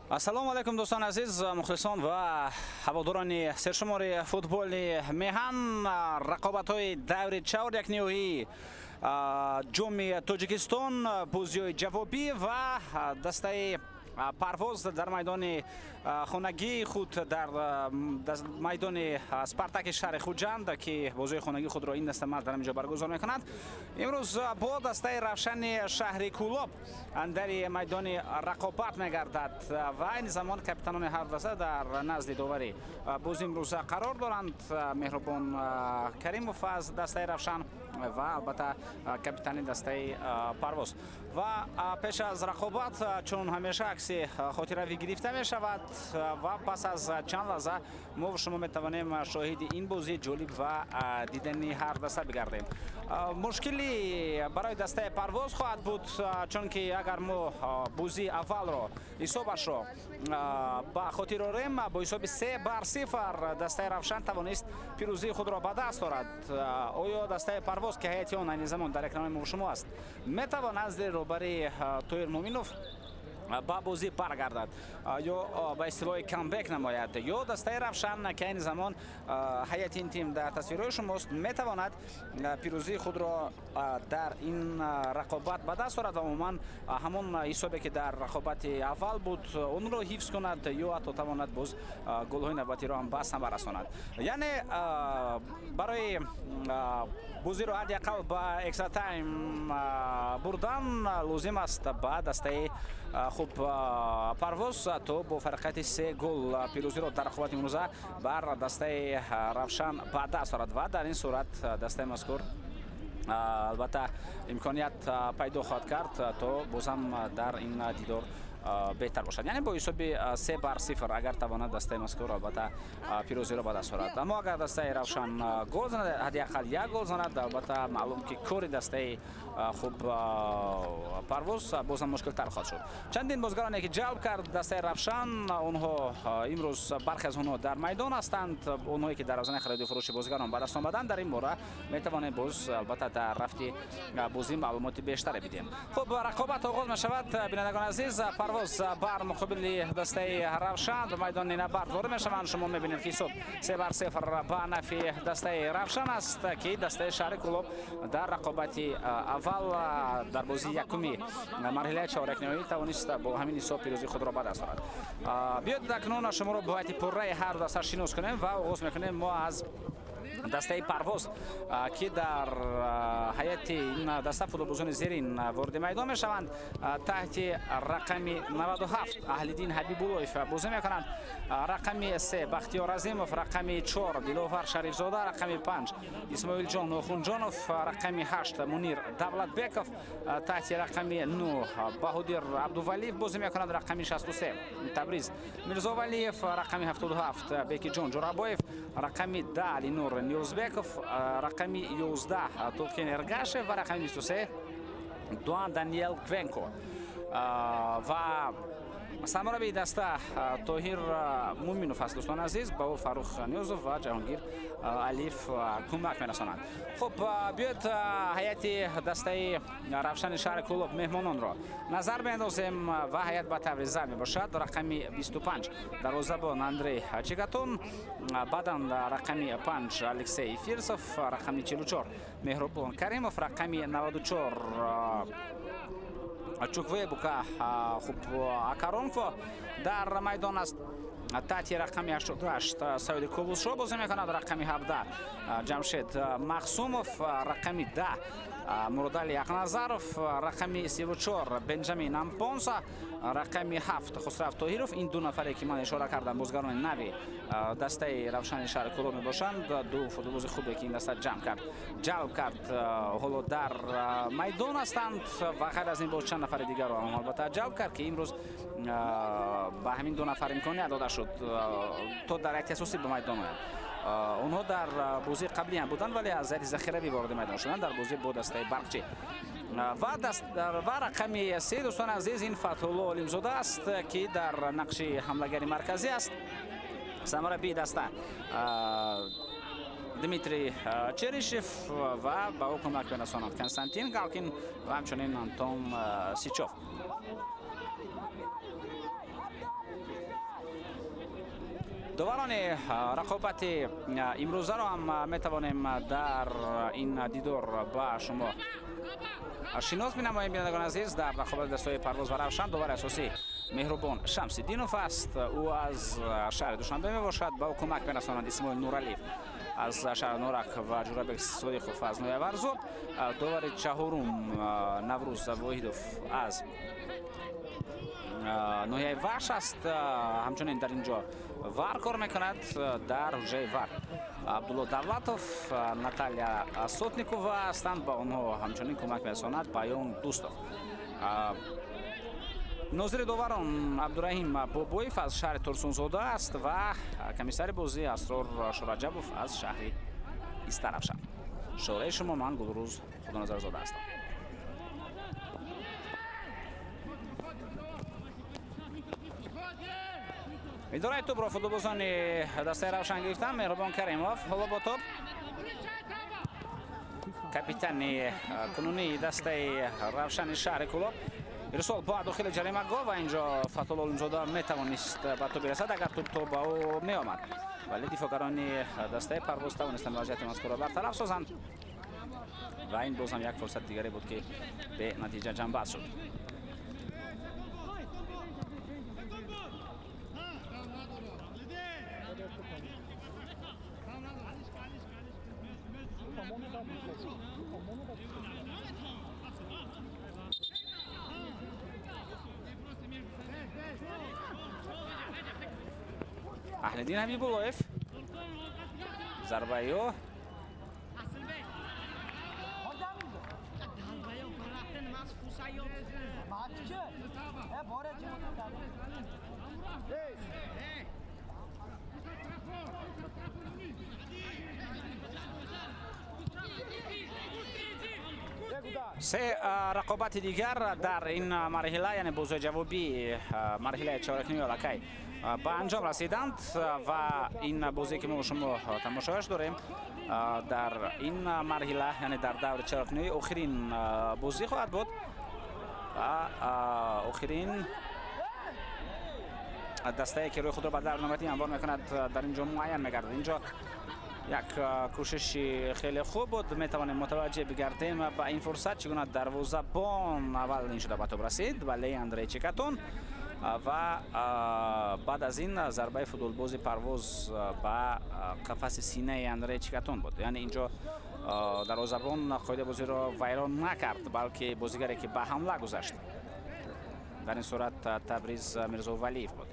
Ассалому алайкум, дӯстони азиз, мухлисон ва ҳаводорони сершумори футболи меҳан. Рақобатҳои даври чорякниҳоии Ҷоми Тоҷикистон, бозиҳои ҷавобӣ ва дастаи Парвоз дар майдони хонагии худ, дар майдони Спартаки шаҳри Хуҷанд, ки бозиҳои хонагии худро ин даста дар инҷо баргузор мекунад, имрӯз бо дастаи Равшани шаҳри Кӯлоб андари майдони рақобат мегардад. Ва айни замон капитанони ҳар даста дар назди довари бози имрӯза қарор доранд: Меҳрубон Каримов аз дастаи Равшан ва албатта капитани дастаи Парвоз. Ва пеш аз рақобат, чун ҳамеша, акси хотиравӣ гирифта мешавад ва пас аз чанд лаҳза мо шумо метавонем шоҳиди ин бозии ҷолиб ва дидани ҳар даста бигардем. Мушкилӣ барои дастаи Парвоз хоҳад буд, чунки агар мо бозии аввалро, ҳисобашро ба хотир орем, бо ҳисоби 3-0 дастаи Равшан тавонист пирӯзии худро ба даст орад. Оё дастаи Парвоз, ки ҳайати он айни замон дар экранои мо шумо аст, метавонад зери роҳбарии Тоҳир Муъминов ба бозӣ баргардад ё ба истилоҳи камбек намояд, ё дастаи Равшан, ки айни замон ҳайати ин тим дар тасвирҳои шумост, метавонад пирӯзии худро дар ин рақобат ба даст орад ва умуман ҳамон ҳисобе, ки дар рақобати аввал буд, онро ҳифз кунад ё ҳатто тавонад боз голҳои навбатиро ҳам ба самар расонад? Яъне барои бозиро ҳадди ақал ба экстратайм бурдан лозим аст ба дастаи хуб Парвоз, то бо фарқияти се гол пирӯзиро дар рақобати имрӯза бар дастаи Равшан ба даст орад. Ва дар ин сурат дастаи мазкур албатта имконият пайдо хоҳад кард, то бозам дар ин дидор беҳтар бошад. Яъне бо ҳисоби 3-0 агар тавонад дастаи мазкур, албатта, пирӯзиро ба даст орад. Аммо агар дастаи Равшан гол занад, ҳадди ақал як гол занад, албатта, маълум ки кори дастаи хуб Парвоз бозам мушкилтар хоҳад шуд. Чандин бозгароне, ки ҷалб кард дастаи Равшан, онҳо имрӯз бархе аз онҳо дар майдон ҳастанд, онҳое ки дар равзанаи хариду фурӯши бозигарон ба даст омаданд. Дар ин бора метавонем боз, албатта, дар рафти бозӣ маълумоти бештаре бидиҳем. Хуб, рақобат оғоз мешавад, бинандагони азиз. Парвоз бар муқобили дастаи Равшан ба майдони набард ворид мешаванд. Шумо мебинед, ки ҳисоб 3-0 ба нафи дастаи Равшан аст, ки дастаи шаҳри Кӯлоб дар рақобати аввал, дар бозии якуми марҳилаи чорякниҳоӣ, тавонист бо ҳамин ҳисоб пирӯзии худро ба даст орад. Биёед, акнун шуморо бо ҳайати пурраи ҳар даста шинос кунем ва оғоз мекунем мо аз дастаи Парвоз, ки дар ҳайати ин даста футболбозони зерин вориди майдон мешаванд. Таҳти рақами 97 Аҳлиддин Ҳабибуллоев бозӣ мекунанд, рақами 3 Бахтиёр Азимов, рақами 4 Диловар Шарифзода, рақами 5 Исмоилҷон Нохунҷонов, рақами 8 Мунир Давлатбеков, таҳти рақами 9 Баҳодир Абдувалиев бозӣ мекунад, рақами 63 Табриз Мирзовалиев, рақами 77 Бекиҷон Ҷурабоев, рақами 10 Алинур Ниёзбеков, рақами 11 Толкин Эргашев ва рақами 23 Дуан Даниел Квенко. Ва сармураббии даста Тоҳир Муъминов аст, дӯстони азиз. Ба ӯ Фаррух Ниёзов ва Ҷаҳонгир Алиев кӯмак мерасонанд. Хуб, биёед, ҳайати дастаи Равшани шаҳри Кӯлоб, меҳмононро назар меандозем. Ва ҳайат ба таври зар мебошад: рақами 25 дарвозабон Андрей Чигатон, баъдан рақами 5 Алексей Фирсов, рақами 44 Меҳрубон Каримов, рақами 94 Чуквебука хуб Акаронко дар майдон аст, таҳти рақами 88 Саиди Ковусшо бозӣ мекунад, рақами 17 Ҷамшед Мақсумов, рақами 10 Муродали Ақназаров, рақами 34 Бенҷамин Ампонса, рақами 7 Хусрав Тоҳиров. Ин ду нафаре, ки ман ишора кардам, бозгарони нави дастаи Равшани шаҳри Кӯлоб мебошанд. Ду футболбози хубе, ки ин даста ҷамъ кард, ҷалб кард, ҳоло дар майдон ҳастанд. Ва ғайр аз ин боз чанд нафари дигарро албатта ҷалб кард, ки имрӯз ба ҳамин ду нафар имконият дода шуд, то дар ҳайати асосӣ ба майдон оянд. Онҳо дар бозии қаблӣ ҳам буданд, вале аз ҳайати захиравӣ вориди майдон шуданд дар бозӣ бо дастаи Барқчӣ. Ва рақами 3, дӯстони азиз, ин Фатҳулло Олимзода аст, ки дар нақши ҳамлагари марказӣ аст. Сармураббии даста Дмитрий Черишев ва ба ӯ кӯмак мерасонанд Константин Галкин ва ҳамчунин Антон Сичов. Доварони рақобати имрӯзаро ҳам метавонем дар ин дидор ба шумо шинос менамоем, бинандагони азиз. Дар рақобати дастаҳои Парвоз ва Равшан довари асосӣ Меҳрубон Шамсиддинов аст. Ӯ аз шаҳри Душанбе мебошад. Ба ӯ кӯмак мерасонанд Исмоил Нуралиев аз шаҳри Норак ва Ҷурабек Содиқов аз ноҳияи Варзоб. Довари чаҳорум Наврӯз Воҳидов аз ноҳияи Вахш аст. Ҳамчунин дар ин ҷо ВАР кор мекунад. Дар ҳуҷраи ВАР Абдулло Давлатов, Наталья Сотникова ҳастанд. Ба онҳо ҳамчунин кӯмак мерасонад Баён Дӯстов. Нозири доварон Абдураҳим Бобоев аз шаҳри Турсунзода аст ва комиссари бозӣ Асрор Шораҷабов аз шаҳри Истаравшан. Шораи шумо ман Гулрӯз Худоназарзода ҳастам. Идораи тӯбро футболбозони дастаи Равшан гирифтанд. Меҳрубон Каримов ҳоло бо тӯб, капитани кунунии дастаи Равшани шаҳри Кӯлоб. Ирсол ба дохили ҷаримагоҳ ва инҷо Фатҳулло Олимзода метавонист ба тӯб бирасад, агар тӯб то ба ӯ меомад, вале дифоъгарони дастаи Парвоз тавонистанд вазъияти мазкурро бартараф созанд ва ин боз ҳам як фурсати дигаре буд, ки бенатиҷа ҷамъбаст шуд. Аҳлиддин Ҳабибуллоев, зарбаи ӯ. Се рақобати дигар дар ин марҳила, яъне бозиҳои ҷавобии марҳилаи чоракниҳои аллакай ба анҷом расиданд ва ин бозие, ки мо шумо тамошояш дорем, дар ин марҳила, яъне дар даври чоракниҳои, охирин бозӣ хоҳад буд ва охирин дастае, ки рӯи худро ба даври навбатӣ ҳамвор мекунад, дар ин ҷо муайян мегардад. Инҷо як кӯшиши хеле хуб буд. Метавонем мутаваҷҷеҳ бигардем ба ин фурсат, чӣ гуна дарвозабон аввал ин шуда ба тӯб расид, вале Андрей Чекатон ва баъд аз ин зарбаи футболбози Парвоз ба қафаси синаи Андрей Чикатон буд. Яъне инҷо дарвозабон қоидаи бозиро вайрон накард, балки бозигаре, ки ба ҳамла гузашт, дар ин сурат Табриз Мирзовалиев буд.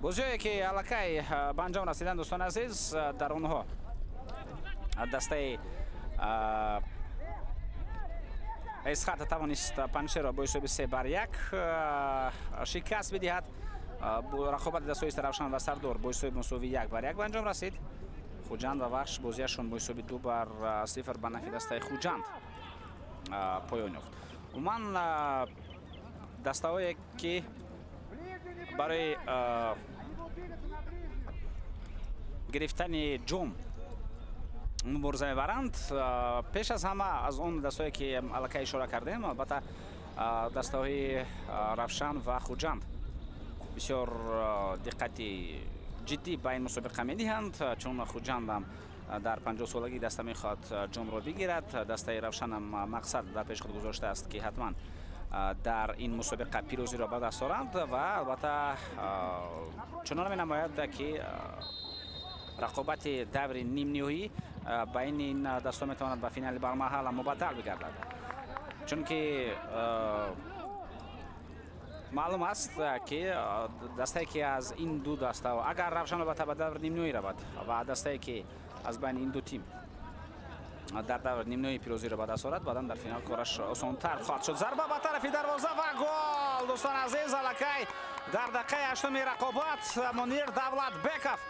Бозиҳое, ки аллакай ба анҷом расиданд, дӯстони азиз, дар онҳо дастаи Эсхата тавонист Панҷшерро бо ҳисоби 3-1 шикаст бидиҳад. Рақобати дастҳои Истаравшан ва Сардор бо ҳисоби мусовӣ 1-1 ба анҷом расид. Хуҷанд ва Вахш бозиашон бо ҳисоби 2-0 ба нафи дастаи Хуҷанд поён ёфт. Умуман, дастаҳое, ки барои гирифтани ҷом мубориза мебаранд, пеш аз ҳама аз он дастҳое, ки аллакай ишора кардем, албатта, дастаҳои Равшан ва Хуҷанд бисёр диққати ҷиддӣ ба ин мусобиқа медиҳанд, чун Хуҷандам дар 50-солагии даста мехоҳад ҷомро бигирад. Дастаи Равшанам мақсад дар пеши худ гузоштааст, ки ҳатман дар ин мусобиқа пирӯзиро ба даст оранд. Ва албатта, чунон менамояд, ки рақобати даври нимниҳоӣ байни ин дастҳо метавонад ба финали бармаҳала мубаддал бигардад, чунки маълум аст, ки дастае, ки аз ин ду даста, агар Равшан албатта ба даври нимниҳоӣ равад ва дастае, ки аз байни ин ду тим дар даври нимниҳоӣ пирӯзиро ба даст орад, баъдан дар финал кораш осонтар хоҳад шуд. Зарба ба тарафи дарвоза ва гол! Дӯстони азиз, аллакай дар дақиқаи ҳаштуми рақобат Мунир Давлатбеков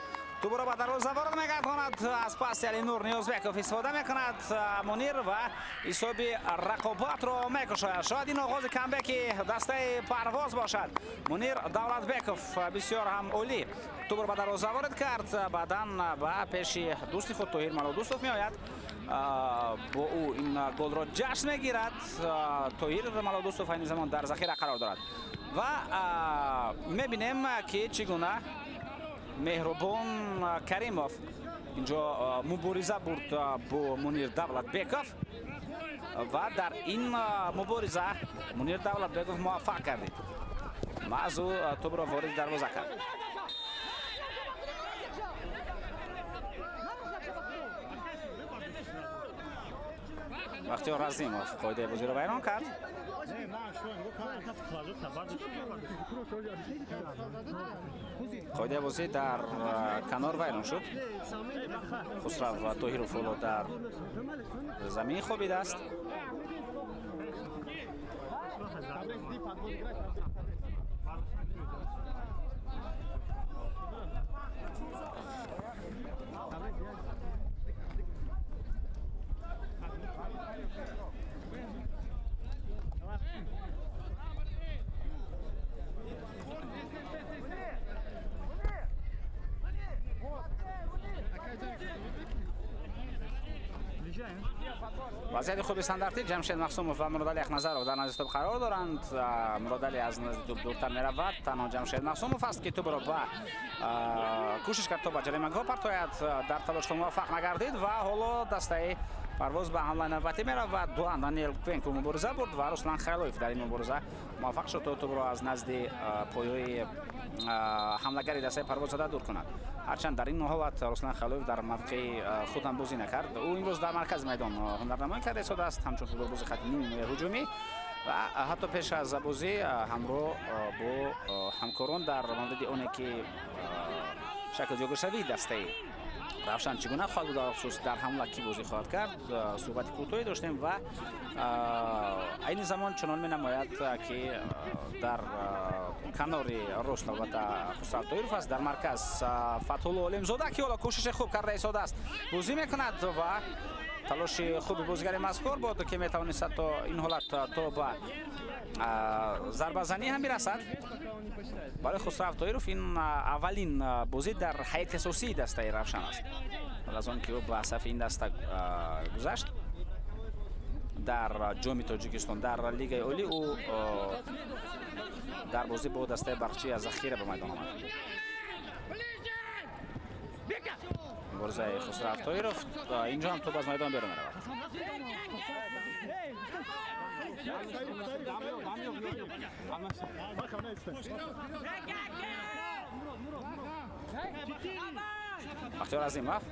Тӯбро ба дарвоза ворид мегардонад. Аз паси Алинур Ниёзбеков истифода мекунад Мунир ва ҳисоби рақобатро мекушояд. Шояд ин оғози камбеки дастаи Парвоз бошад. Мунир Давлатбеков бисёр ҳам олӣ тӯбро ба дарвоза ворид кард, баъдан ба пеши дӯсти худ Тоҳир Малодӯстов меояд, бо ӯ ин голро ҷашн мегирад. Тоҳир Малодӯстов айни замон дар захира қарор дорад ва мебинем, ки чӣ гуна Меҳрубон Каримов инҷо мубориза бурд бо Мунир Давлатбеков ва дар ин мубориза Мунир Давлатбеков муваффақ гардид, маҳз ӯ тӯбро вориди дарвоза кард. Бахтиёр Азимов қоидаи бозиро вайрон кард. Қоидаи бозӣ дар канор вайрон шуд. Хусрав Тоҳиров ҳоло дар замин хобидааст. Вазъияти хуби стандартӣ. Ҷамшед Махсумов ва Муродалӣ Яхназаров дар назди тӯб қарор доранд. Муродалӣ аз назди тӯб дуртар меравад. Танҳо Ҷамшед Махсумов аст, ки тӯбро ба кӯшиш кард то ба ҷаримагоҳ партояд, дар талошҳо муваффақ нагардид ва ҳоло дастаи Парвоз ба ҳамлаи навбатӣ меравад. Дуан Даниел Квенко мубориза бурд ва Руслан Хайлоев дар ин мубориза муваффақ шуд, то тӯбро аз назди поёи ҳамлагари дастаи Парвоз зада дур кунад. Ҳарчанд дар ин ҳолат Руслан Хайлоев дар мавқеи худ ҳам бозӣ накард. Ӯ имрӯз дар маркази майдон ҳунарнамоӣ карда истодааст, ҳамчун футболбози хати нимҳимояи ҳуҷумӣ ва ҳатто пеш аз бозӣ ҳамроҳ бо ҳамкорон дар мавриди оне ки шакл ҷойгиршавии дастаи Равшан чӣ гуна хоҳад буд, хусус дар ҳамла кӣ бозӣ хоҳад кард, суҳбати кӯтоҳе доштем ва айни замон чунон менамояд, ки дар канори рост албатта Хусрав Тоҳиров аст, дар марказ Фатҳулло Олимзода, ки ҳоло кӯшиши хуб карда истодааст, бозӣ мекунад ва талоши хуби бозигари мазкур буд, ки метавонист то ин ҳолат то ба зарбазанӣ ҳам бирасад. Барои Хусрав Тоҳиров ин аввалин бозӣ дар ҳайати асосии дастаи Равшан аст. Аз он ки ӯ ба сафи ин даста гузашт дар Ҷоми Тоҷикистон, дар Лигаи Олӣ ӯ дар бозӣ бо дастаи Барқчӣ аз захира ба майдон омад. Муборизаи Хусрав Тоҳиров, инҷо ҳам тӯб аз майдон берун меравад. Бахтиёр Азимов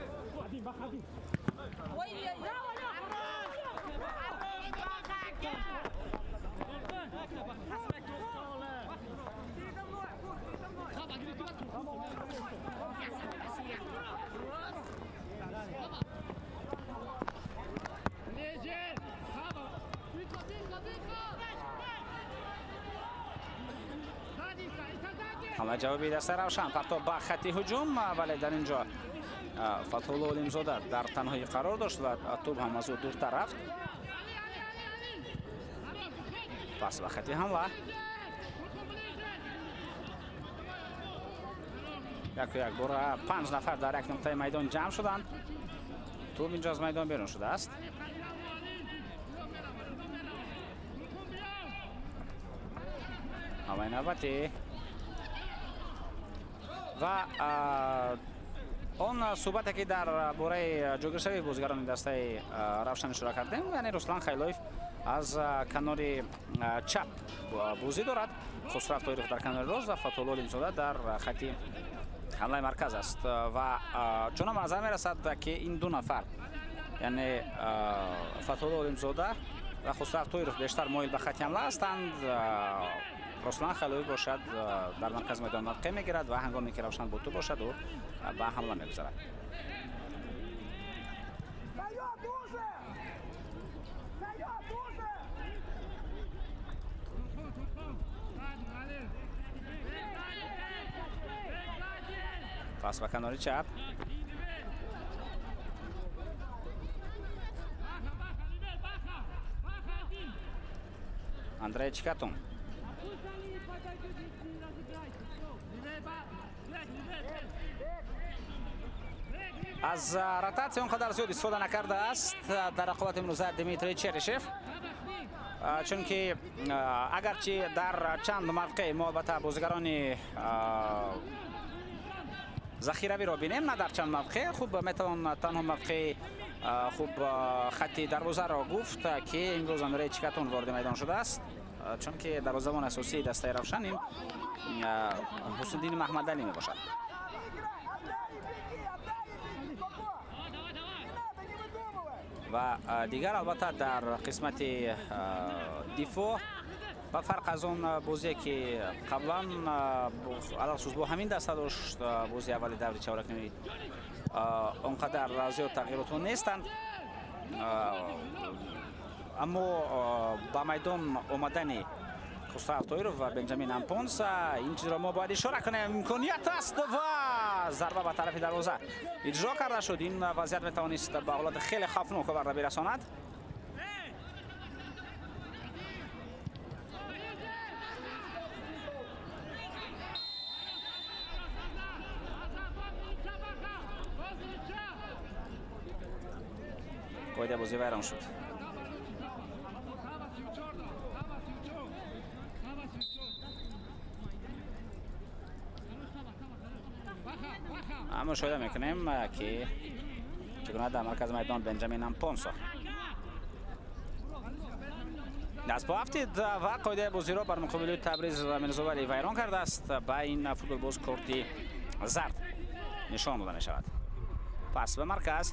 ҳамлаи ҷавоби дастаи Равшан, партоб ба хати ҳуҷум, вале дар ин ҷо Фатҳулло Олимзода дар танҳоӣ қарор дошт ва тӯб ҳам аз ӯ дуртар рафт. Пас ба хати ҳамла яку як бора 5 нафар дар як нуқтаи майдон ҷамъ шуданд. Тӯб инҷо аз майдон берун шудааст. Ҳамлаи навбатӣ ва он суҳбате, ки дар бораи ҷойгиршавии бозигарони дастаи Равшан ишора кардем, яъне Руслан Хайлоев аз канори чап бозӣ дорад, Хусрав Тоҳиров дар канори рост ва Фатҳулло Олимзода дар хати ҳамлаи марказ аст. Ва чунон ба назар мерасад, ки ин ду нафар, яъне Фатҳулло Олимзода ва Хусрав Тоҳиров, бештар моил ба хати ҳамла ҳастанд. Руслан Хайлоев бошад дар маркази майдон мавқеъ мегирад ва ҳангоме ки Равшан бо тӯб бошад, ӯ ба ҳамла мегузарад. Пас ба канори чап. Андрей Чикатун. Аз ротатсия он қадар зиёд истифода накардааст дар рақобати имрӯза Дмитрий Черышев, чунки агарчи дар чанд мавқеъ мо албатта бозигарони захиравиро бинем, на дар чанд мавқеъ, хуб метавон танҳо мавқеи хуб хатти дарвозаро гуфт, ки имрӯз Андрей Чикатун вориди майдон шудааст, чунки дарвозабони асосии дастаи Равшан ин Ҳусндини Маҳмадалӣ мебошад. Ва дигар албатта дар қисмати дифоъ ба фарқ аз он бозие, ки қаблан алалхусус бо ҳамин даста дошт, бозии аввали даври чоракниҳоӣ, он қадар зиёд тағйиротҳо нестанд, аммо ба майдон омадани Хусрав Тоиров ва Бенҷамин Ампонса ин чизро мо бояд ишора кунем. Имконият аст ва зарба ба тарафи дарвоза иҷро карда шуд. Ин вазъият метавонист ба ҳолати хеле хавфнок оварда бирасонад. Қоидаи бозӣ вайрон шуд. Мушоҳида мекунем, ки чӣ гуна дар маркази майдон Бенҷамин Ампонсо даст по афтид ва қоидаи бозиро бар муқобили Табриз Мирзовалӣ вайрон кардааст. Ба ин футболбоз корти зард нишон дода мешавад. Пас ба марказ,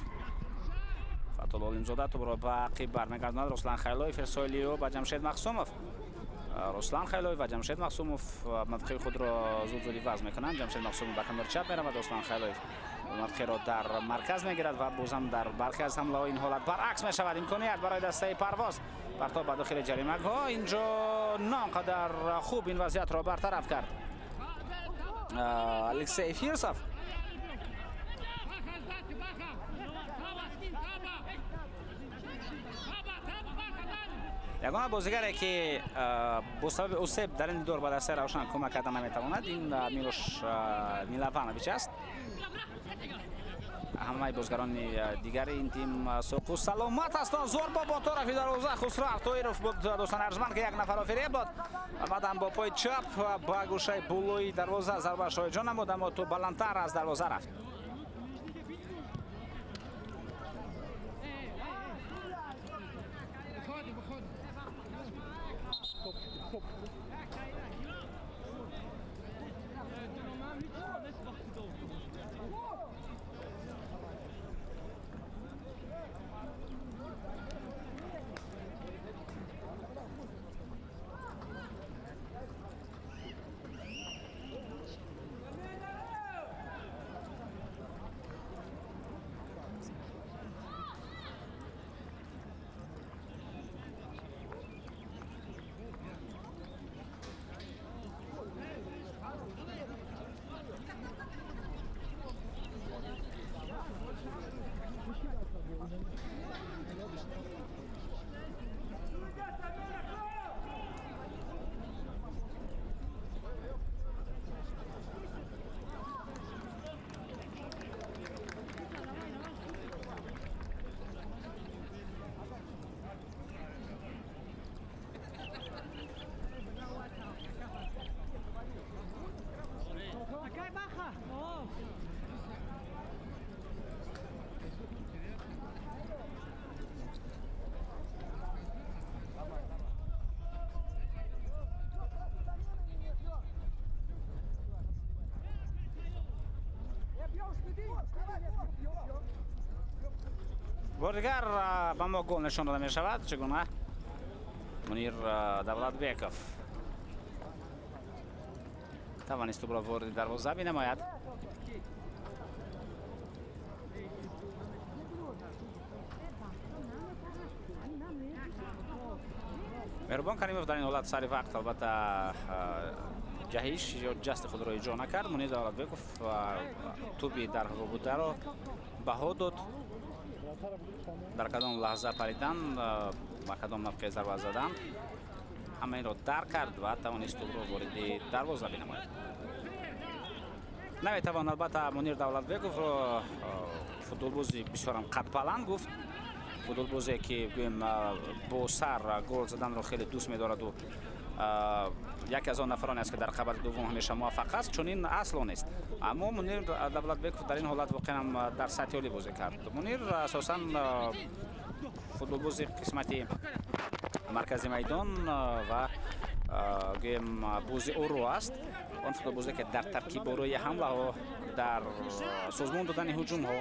Фатулло Олимзода тӯбро ба ақиб бармегардонад. Руслан Хайлоев ирсоили ӯ ба Ҷамшед Мақсумов. Руслан Хайлоев ва Ҷамшед Мақсумов мавқеи худро зуд-зуд иваз мекунанд. Ҷамшед Мақсумов ба канори чап меравад, Руслан Хайлоев мавқеъро дар марказ мегирад ва бозам дар бархе аз ҳамлаҳо ин ҳолат баръакс мешавад. Имконият барои дастаи Парвоз, партоб ба дохили ҷаримагоҳ. Инҷо на он қадар хуб ин вазъиятро бартараф кард Алексей Фирсов. Ягона бозигаре, ки бо сабаби осеб дар ин дидор ба дастаи Равшан кӯмак карда наметавонад, ин Милош Милованович аст. Ҳамаи бозигарони дигари ин тим соқу саломат ҳастанд. Зарба бо тарафи дарвоза, Хусрав Тоиров буд, дӯстони арҷманд, ки як нафарро фиреб дод. Баъдан бо пои чап ба гӯшаи болои дарвоза зарбаашро иҷро намуд, аммо тӯб баландтар аз дарвоза рафт. Бори дигар ба мо гол нишон дода мешавад. Чӣ гуна Мунир Давлатбеков тавонист тӯбро вориди дарвоза бинамояд. Меҳрубон Каримов дар ин ҳолат сари вақт албатта Ҷаҳиш ё ҷасти худро иҷро накард. Мунир Давлатбеков тӯби дар ҳаво бударо баҳо дод. Дар кадом лаҳза паридан, ба кадом мавқеъ зарба задан, ҳама инро дарк кард ва тавонист тӯбро вориди дарвоза бинамояд. Наметавон албатта Мунир Давлатбековро футболбози бисёрам қадбаланд гуфт. Футболбозе ки гӯем бо сар гол заданро хеле дӯст медораду яке аз он нафароне аст, ки дар қабати дуввум ҳамеша муваффақ аст, чунин асло нест. Аммо Мунир Давлатбеков дар ин ҳолат воқеан дар сатҳи олӣ бозӣ кард. Мунир асосан футболбози қисмати маркази майдон ва гӯем бози оро аст. Он футболбозе, ки дар таркиборои ҳамлаҳо, дар созмон додани ҳуҷумҳо,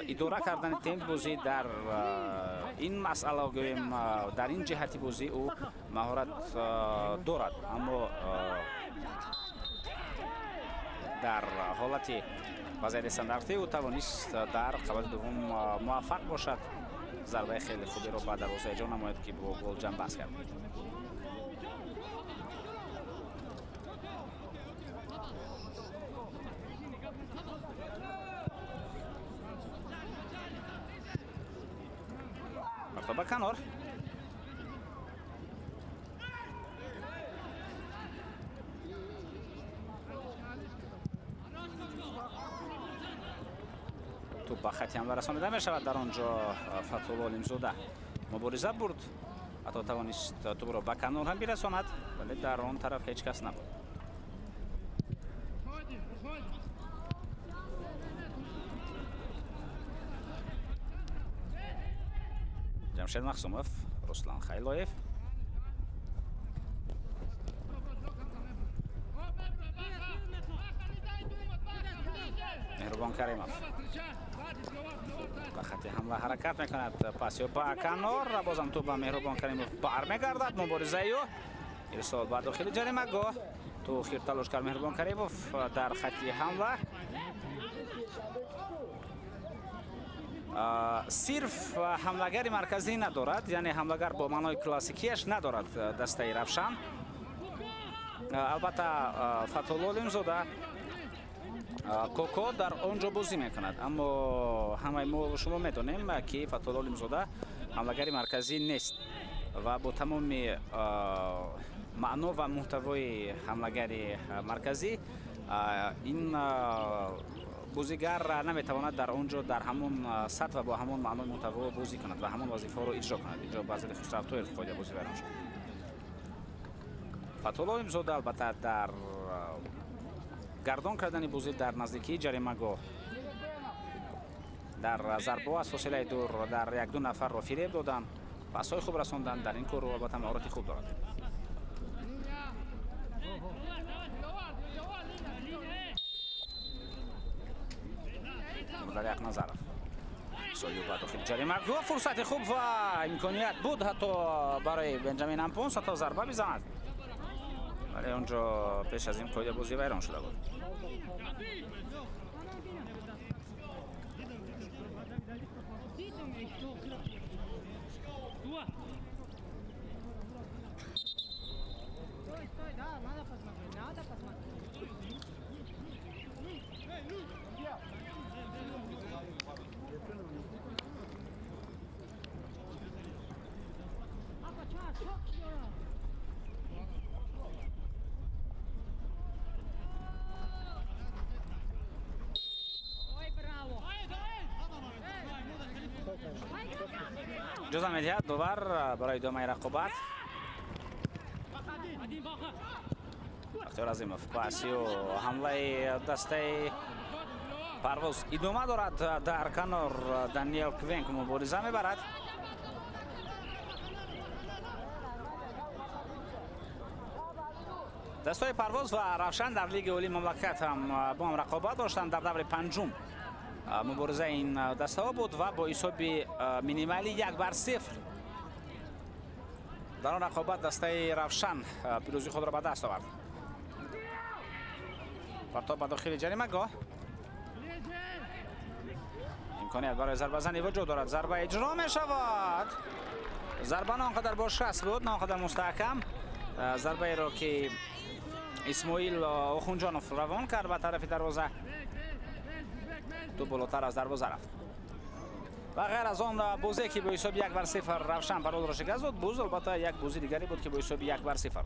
идора кардани темпи бозӣ, дар ин масъала, гӯем, дар ин ҷиҳати бозӣ ӯ маҳорат дорад. Аммо дар ҳолати вазъияти стандартӣ ӯ тавонист дар қабати дуввум муваффақ бошад, зарбаи хеле хуберо ба дарвоза иҷро намояд, ки бо гол ҷамъбаст кард. Ба канор тӯб ба хати ҳамла расонида мешавад. Дар он ҷо Фатҳулло Олимзода мубориза бурд, ҳатто тавонист тӯбро ба канор ҳам бирасонад, вале дар он тараф ҳеҷ кас набуд. Ҷамшед Махсумов, Руслан Хайлоев. Меҳрубон Каримов ба хати ҳамла ҳаракат мекунад. Пас ё ба канор, бозам тӯб ба Меҳрубон Каримов бармегардад. Муборизаи ӯ, ирсол ба дохили ҷаримагоҳ. То охир талош кард Меҳрубон Каримов дар хати ҳамла. Сирф ҳамлагари марказӣ надорад, яъне ҳамлагар бо маънои классикияш надорад дастаи Равшан. Албатта, Фатҳулло Олимзода Коко дар он ҷо бозӣ мекунад, аммо ҳамаи мо шумо медонем, ки Фатҳулло Олимзода ҳамлагари марказӣ нест ва бо тамоми маъно ва муҳтавои ҳамлагари марказӣ ин бозигар наметавонад дар он ҷо дар ҳамон сатҳ ва бо ҳамон маънои муҳтаво бозӣ кунад ва ҳамон вазифаҳоро иҷро кунад. Инҷо бар зидди Хусрав Тоиров қоида бозӣ вайрон шуд. Фатҳулло Олимзода албатта дар гардон кардани бозӣ дар наздикии ҷаримагоҳ, дар зарбаҳо аз фосилаи дур, дар якду нафарро фиреб додан, пасҳои хуб расондан, дар ин кор албатта маҳорати хуб дорад. Мурдали Ақназаров солиё ба дохили ҷаримагоҳ, фурсати хуб ва имконият буд ҳатто барои Бенҷамин Ампонс ҳатто зарба бизанад, вале он ҷо пеш аз ин қоида бозӣ вайрон шуда буд. Иҷоза медиҳад довар барои идомаи рақобат. Бахтиёр Азимов пасиё, ҳамлаи дастаи Парвоз идома дорад. Дар канор Даниел Квенк мубориза мебарад. Дастаи Парвоз ва Равшан дар Лигаи Олии мамлакат ҳам бо ҳам рақобат доштанд. Дар даври панҷум муборизаи ин дастаҳо буд ва бо ҳисоби минималӣ 1-0 дар он рақобат дастаи Равшан пирӯзии худро ба даст овард. Партоб ба дохили ҷаримагоҳ, имконият барои зарбазанӣ вуҷуд дорад. Зарба иҷро мешавад. Зарба на он қадар бо шаст буд, на он қадар мустаҳкам. Зарбаеро ки Исмоил Охунҷонов равон кард ба тарафи дарвоза, тӯб болотар аз дарвоза рафт. Ва ғайр аз он бозе ки бо ҳисоби 1-0 Равшан парвозро шикаст дод, боз албатта як бозии дигаре буд, ки бо ҳисоби 1-0,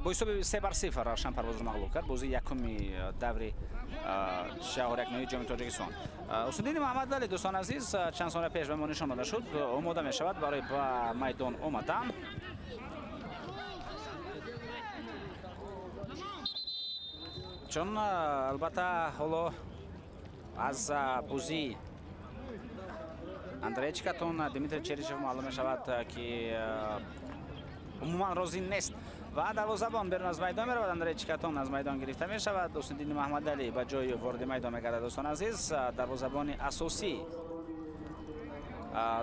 бо ҳисоби 3-0 Равшан парвозро мағлуб кард. Бозии якуми даври чаҳорякниҳои Ҷоми Тоҷикистон. Ҳусндини Муҳаммадвалӣ, дӯстон азиз, чанд сония пеш ба мо нишон дода шуд, омода мешавад барои ба майдон омадан. Чун албатта ҳоло аз бозии Андрей Чикатон Дмитрий Черишев маълум мешавад, ки умуман розӣ нест ва дарвозабон берун аз майдон меравад. Андрей Чикатон аз майдон гирифта мешавад. Ҳусндини Маҳмадалӣ ба ҷои вориди майдон мегардад. Дӯстон азиз, дарвозабони асосӣ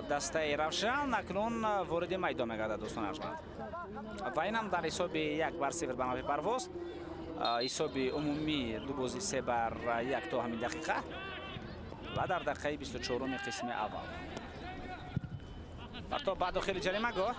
дастаи Равшан акнун вориди майдон мегардад, дӯстон арҷманд. Ва инам дар ҳисоби 1-0 ба нафи Парвоз, ҳисоби умумӣ ду бозӣ 3-1 то ҳамин дақиқа ва дар дақиқаи 24-уми қисми аввал. Партоб ба дохили ҷаримагоҳ.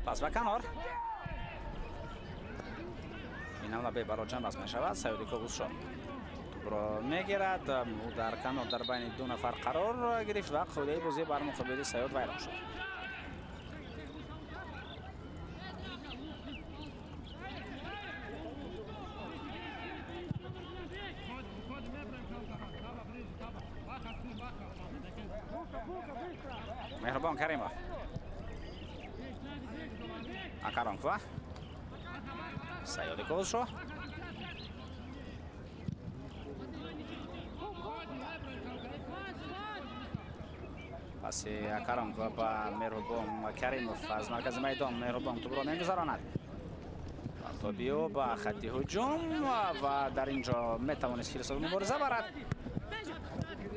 Пас ба канор. Ин ҳамла бебароҷан баст мешавад. Саёди Ковусшо тӯбро мегирад. Ӯ дар канор дар байни ду нафар қарор гирифт ва қоидаи бозӣ бар муқобили Саёд вайрон шуд. Меҳрубон Каримов. Акаронква. Саёди Ковусшо. Паси Акаронква ба Меҳрубон Каримов аз маркази майдон. Меҳрубон тӯбро мегузаронад. Партоби ӯ ба хатти ҳуҷум ва дар ин ҷо метавонист Фирсод мубориза барад.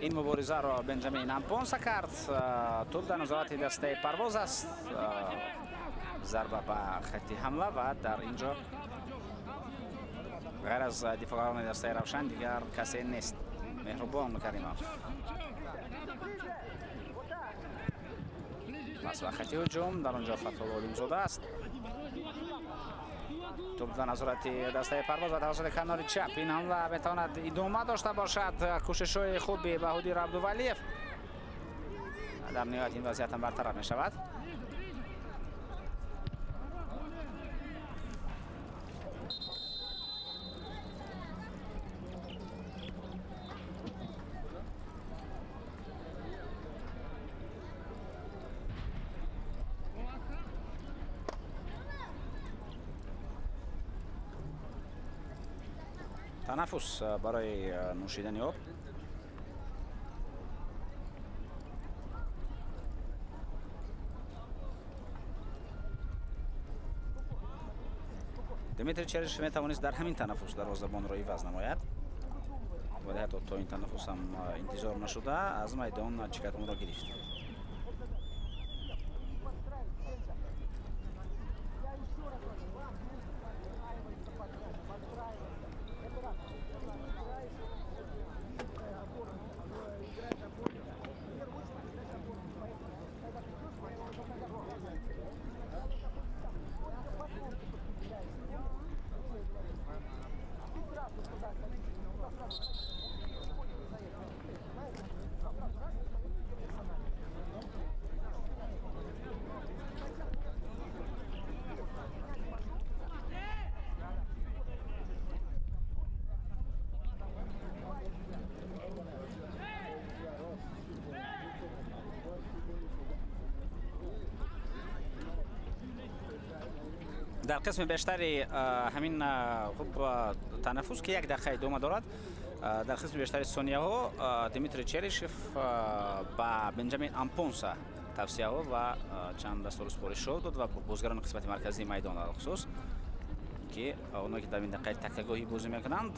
Ин муборизаро Бенҷамин Ампонса кард. Тӯб дар назорати дастаи Парвоз аст. Зарба ба хатти ҳамла ва дар ин ҷо ғайр аз дифоъгарони дастаи Равшан дигар касе нест. Меҳрубон Каримов. Пас ба хатти ҳуҷум, дар он ҷо Фатҳулло Олимзода аст. Тӯб дар назорати дастаи Парвоз ва тавассути канори чап ин ҳамла метавонад идома дошта бошад. Кӯшишҳои хуби Баҳодир Абдувалиев дар ниҳоят ин вазъият ҳам бартараф мешавад. Танаффус барои нӯшидани об. Дмитрий Черишев метавонист дар ҳамин танаффус дарвозабонро иваз намояд, вале ҳатто то ин танаффус ҳам интизор нашуда аз майдон Чикатонро гирифт. Дар қисми бештари ҳамин хуб танаффус, ки як дақиқа идома дорад, дар қисми бештари сонияҳо Дмитрий Черишев ба Бенҷамин Ампонса тавсияҳо ва чанд дастуру супоришҳо дод ва бозигарони қисмати марказии майдон алхусус, ки оное ки дар минтақаи такягоҳӣ бозӣ мекунанд,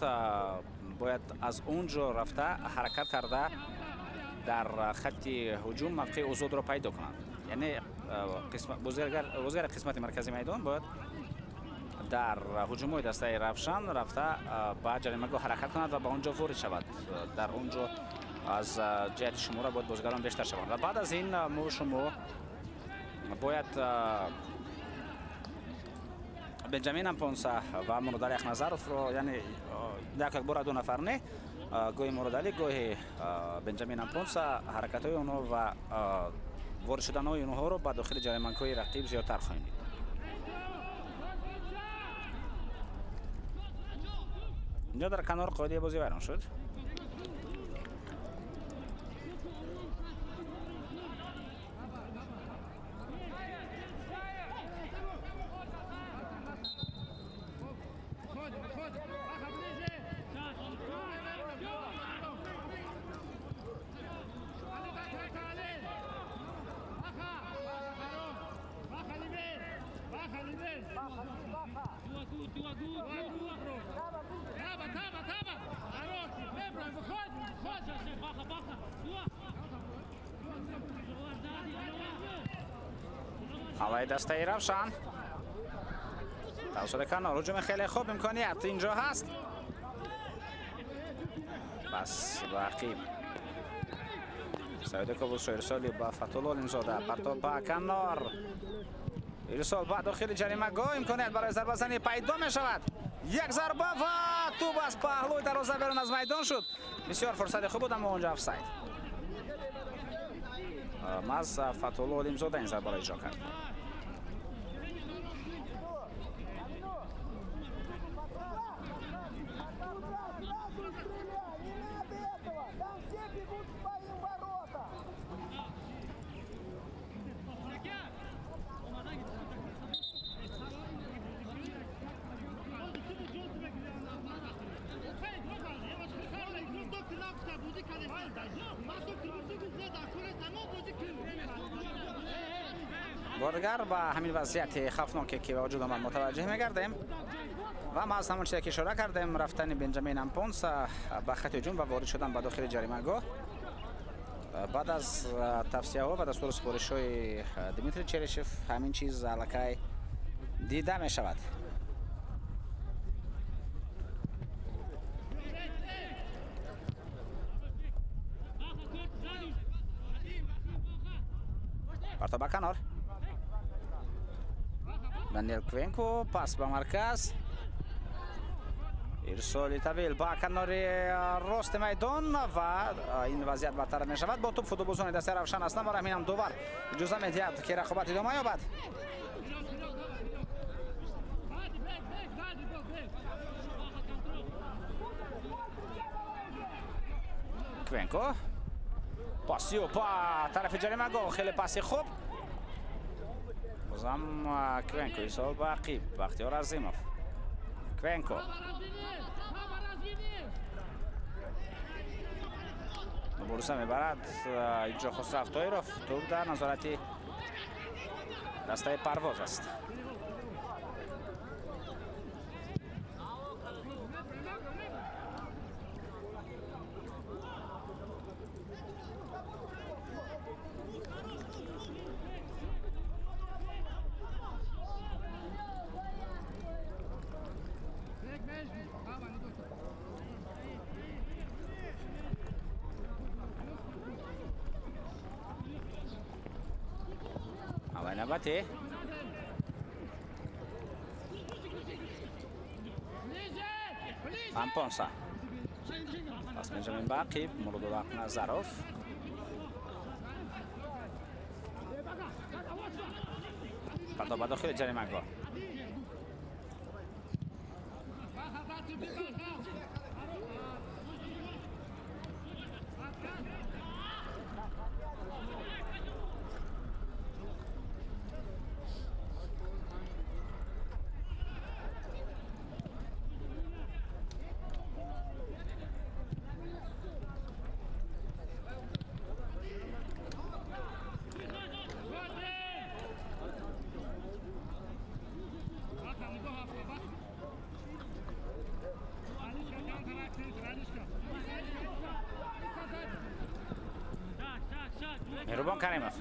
бояд аз он ҷо рафта ҳаракат карда Дар хатти ҳуҷум мавқеи озодро пайдо кунанд. Яъне бозигари қисмати маркази майдон бояд дар ҳуҷумҳои дастаи Равшан рафта ба ҷаримагоҳ ҳаракат кунад ва ба он ҷо ворид шавад. Дар он ҷо аз ҷиҳати шумора бояд бозигарон бештар шаванд. Ва баъд аз ин мо шумо бояд Бенҷамин Ампонса ва Муродалӣ Ахназаровро, яъне як бора ду нафар не, гоҳи Муродалӣ, гоҳи Бенҷамин Ампонса, ҳаракатҳои онҳо ва ворид шуданҳои онҳоро ба дохили ҷаримагоҳи рақиб зиёдтар хоҳем дид. Инҷо дар канор қоидаи бозӣ вайрон шуд. ҳамлаи дастаи Равшан тавассути канор, ҳуҷуми хеле хуб, имконият инҷо ҳаст. Пас ба ақиб Саиди Кобусо, ирсоли ба Фатулло Олимзода, партоб ба канор, ирсол ба дохили ҷаримагоҳ, имконият барои зарбазанӣ пайдо мешавад. Як зарба ва тӯб аз паҳлӯи дарвоза берун аз майдон шуд. Бисёр фурсати хуб буд, аммо онҷо офсайд. Маз Фатулло Олимзода ин зарбаро иҷро кард. Бордигар ба ҳамин вазъияти хавфноке ки ба вуҷуд омад мутаваҷҷеҳ мегардем ва ма аз ҳамон чизе ки ишора кардем, рафтани Бенҷамин Ампонса ба хати ҳуҷум ва ворид шудан ба дохили ҷаримагоҳ баъд аз тавсияҳо ва дастуру супоришҳои Дмитрий Черешев ҳамин чиз аллакай дида мешавад. Партоб ба канор. Даниел Квенко, пас ба марказ. Ирсоли тавил ба канори рости майдон ва ин вазъият бартараф мешавад. Бо тӯб футболбозони дастаи Равшан ҳастанд ва ҳаминам довар иҷоза медиҳад ки рақобат идома ёбад. Квенко пасио ба тарафи ҷаримагоҳ, хеле паси хуб. Бозам Квенко, ирсол ба ақиб, Бахтиёр Азимов. Квенко мубориза мебарад инҷо Хусрав Тоиров, тӯб дар назорати дастаи Парвоз аст. Навбати Ампонса. Пас Бенҷамин ба ақиб, Муродулло Ақназаров. Партоб ба дохили ҷаримагоҳ. Меҳрубон Каримов.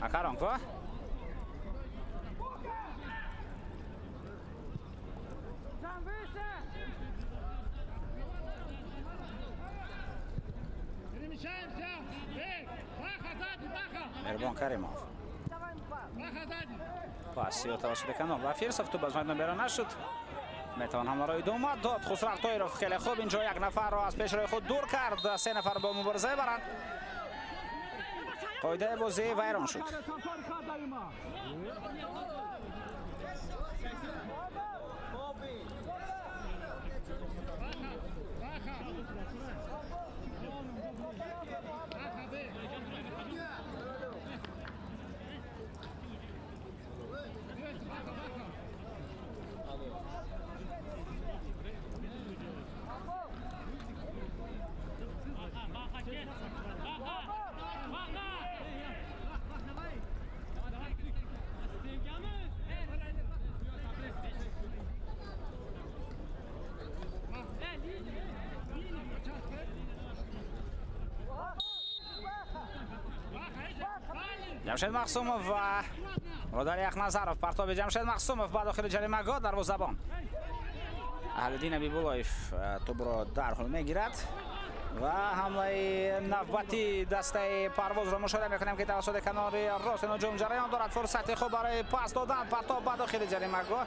Акаронко. Меҳрубон Каримов. Пас ё тавассути канор ба Фирсов, тӯп аз майдон берун нашуд. Метавон ҳамларо идома дод. Хусрав Тоиров хеле хуб инҷо як нафарро аз пешрои худ дур кард. Се нафар бо мубориза мебаранд. Қоидаи бозӣ вайрон шуд. Ҷамшед Мақсумов ва Муродали Яхназаров. Партоби Ҷамшед Мақсумов ба дохили ҷаримагоҳ, дарвозабон Аҳлиддин Ҳабибуллоев тӯбро дарҳол мегирад ва ҳамлаи навбати дастаи Парвозро мушоҳида мекунем, ки тавассути канори рост ҳуҷум ҷараён дорад. Фурсати хуб барои пас додан, партоб ба дохили ҷаримагоҳ.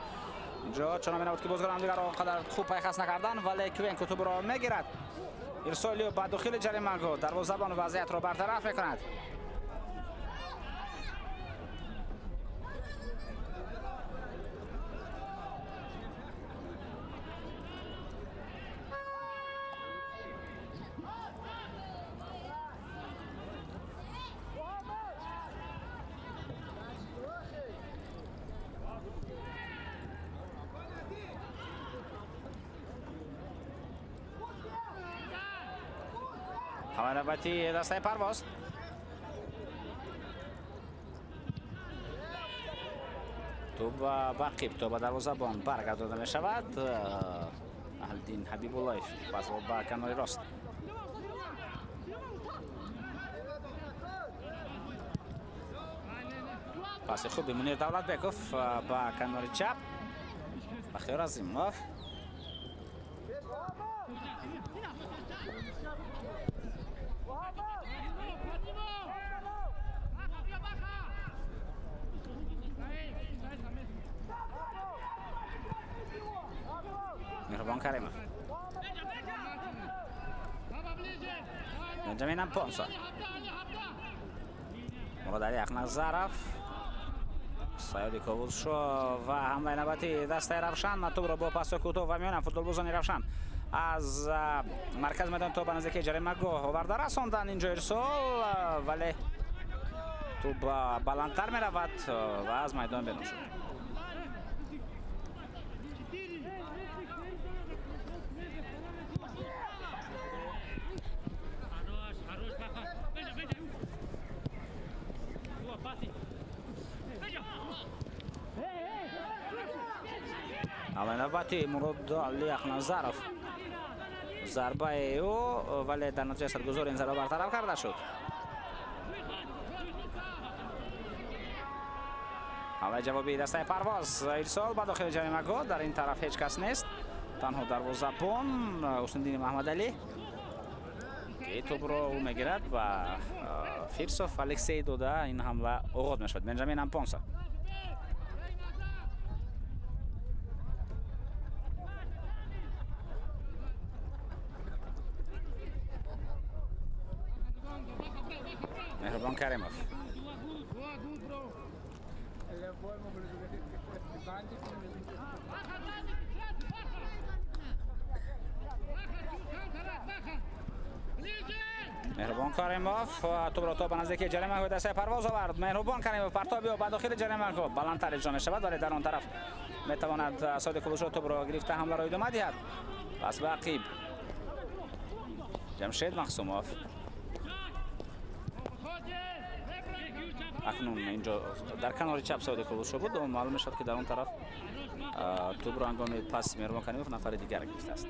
Инҷо чунон менамуд, ки бозигарон дигарро он қадар хуб пайхас накарданд, вале Квенко тӯбро мегирад. Ирсоли ба дохили ҷаримагоҳ, дарвозабон вазъиятро бартараф мекунад. ҳамлаи навбати дастаи Парвоз. Тӯб ба қиб, то ба дарвозабон баргардода мешавад. Аҳлиддин Ҳабибуллоев пасро ба канори рост. Паси хуби Мунир Давлатбеков ба канори чап. Бахтиёр Азимов. Меҳрубон Каримов. Бенҷамин Ампонсо. Муродали Яхназаров. Саёди Ковузшо ва ҳамлаи навбати дастаи Равшан. Тӯбро бо пасҳои кӯтоҳ ва миёна футболбозони Равшан аз маркази майдон то ба наздикии ҷаримагоҳ оварда расонданд. Инҷо ирсол, вале тӯб баландтар меравад ва аз майдон берун шуд. Ҳамлаи навбати Муродали Яхназаров. Зарбаи ӯ, вале дар натиҷаи садгузор ин зарба бартараф карда шуд. ҳамлаи ҷавобии дастаи Парвоз. Ирсол ба дохили ҷаримагоҳ. Дар ин тараф ҳеҷ кас нест, танҳо дарвозабон Ҳусниддини Маҳмадалӣ, ки тӯбро ӯ мегирад ва Фирсов Алексей дода ин ҳамла оғоз мешавад. Бенҷамин Ампонса. Меҳрубон Каримов. Меҳрубон Каримов тӯбро то ба наздикии ҷаримагоҳи дастаи Парвоз овард. Меҳрубон Каримов партоби ӯ ба дохили ҷаримагоҳ баландтар иҷро мешавад, вале дар он тараф метавонад Содиқ Кулушо тӯбро гирифта ҳамларо идома диҳад. Пас ба ақиб Ҷамшед Мақсумов. Акнун инҷо дар канори чап Содиқ Кулушо буд. Маълум мешавад, ки дар он тараф тӯбро ҳангоми паси Меҳрубон Каримов нафари дигар гирифтааст.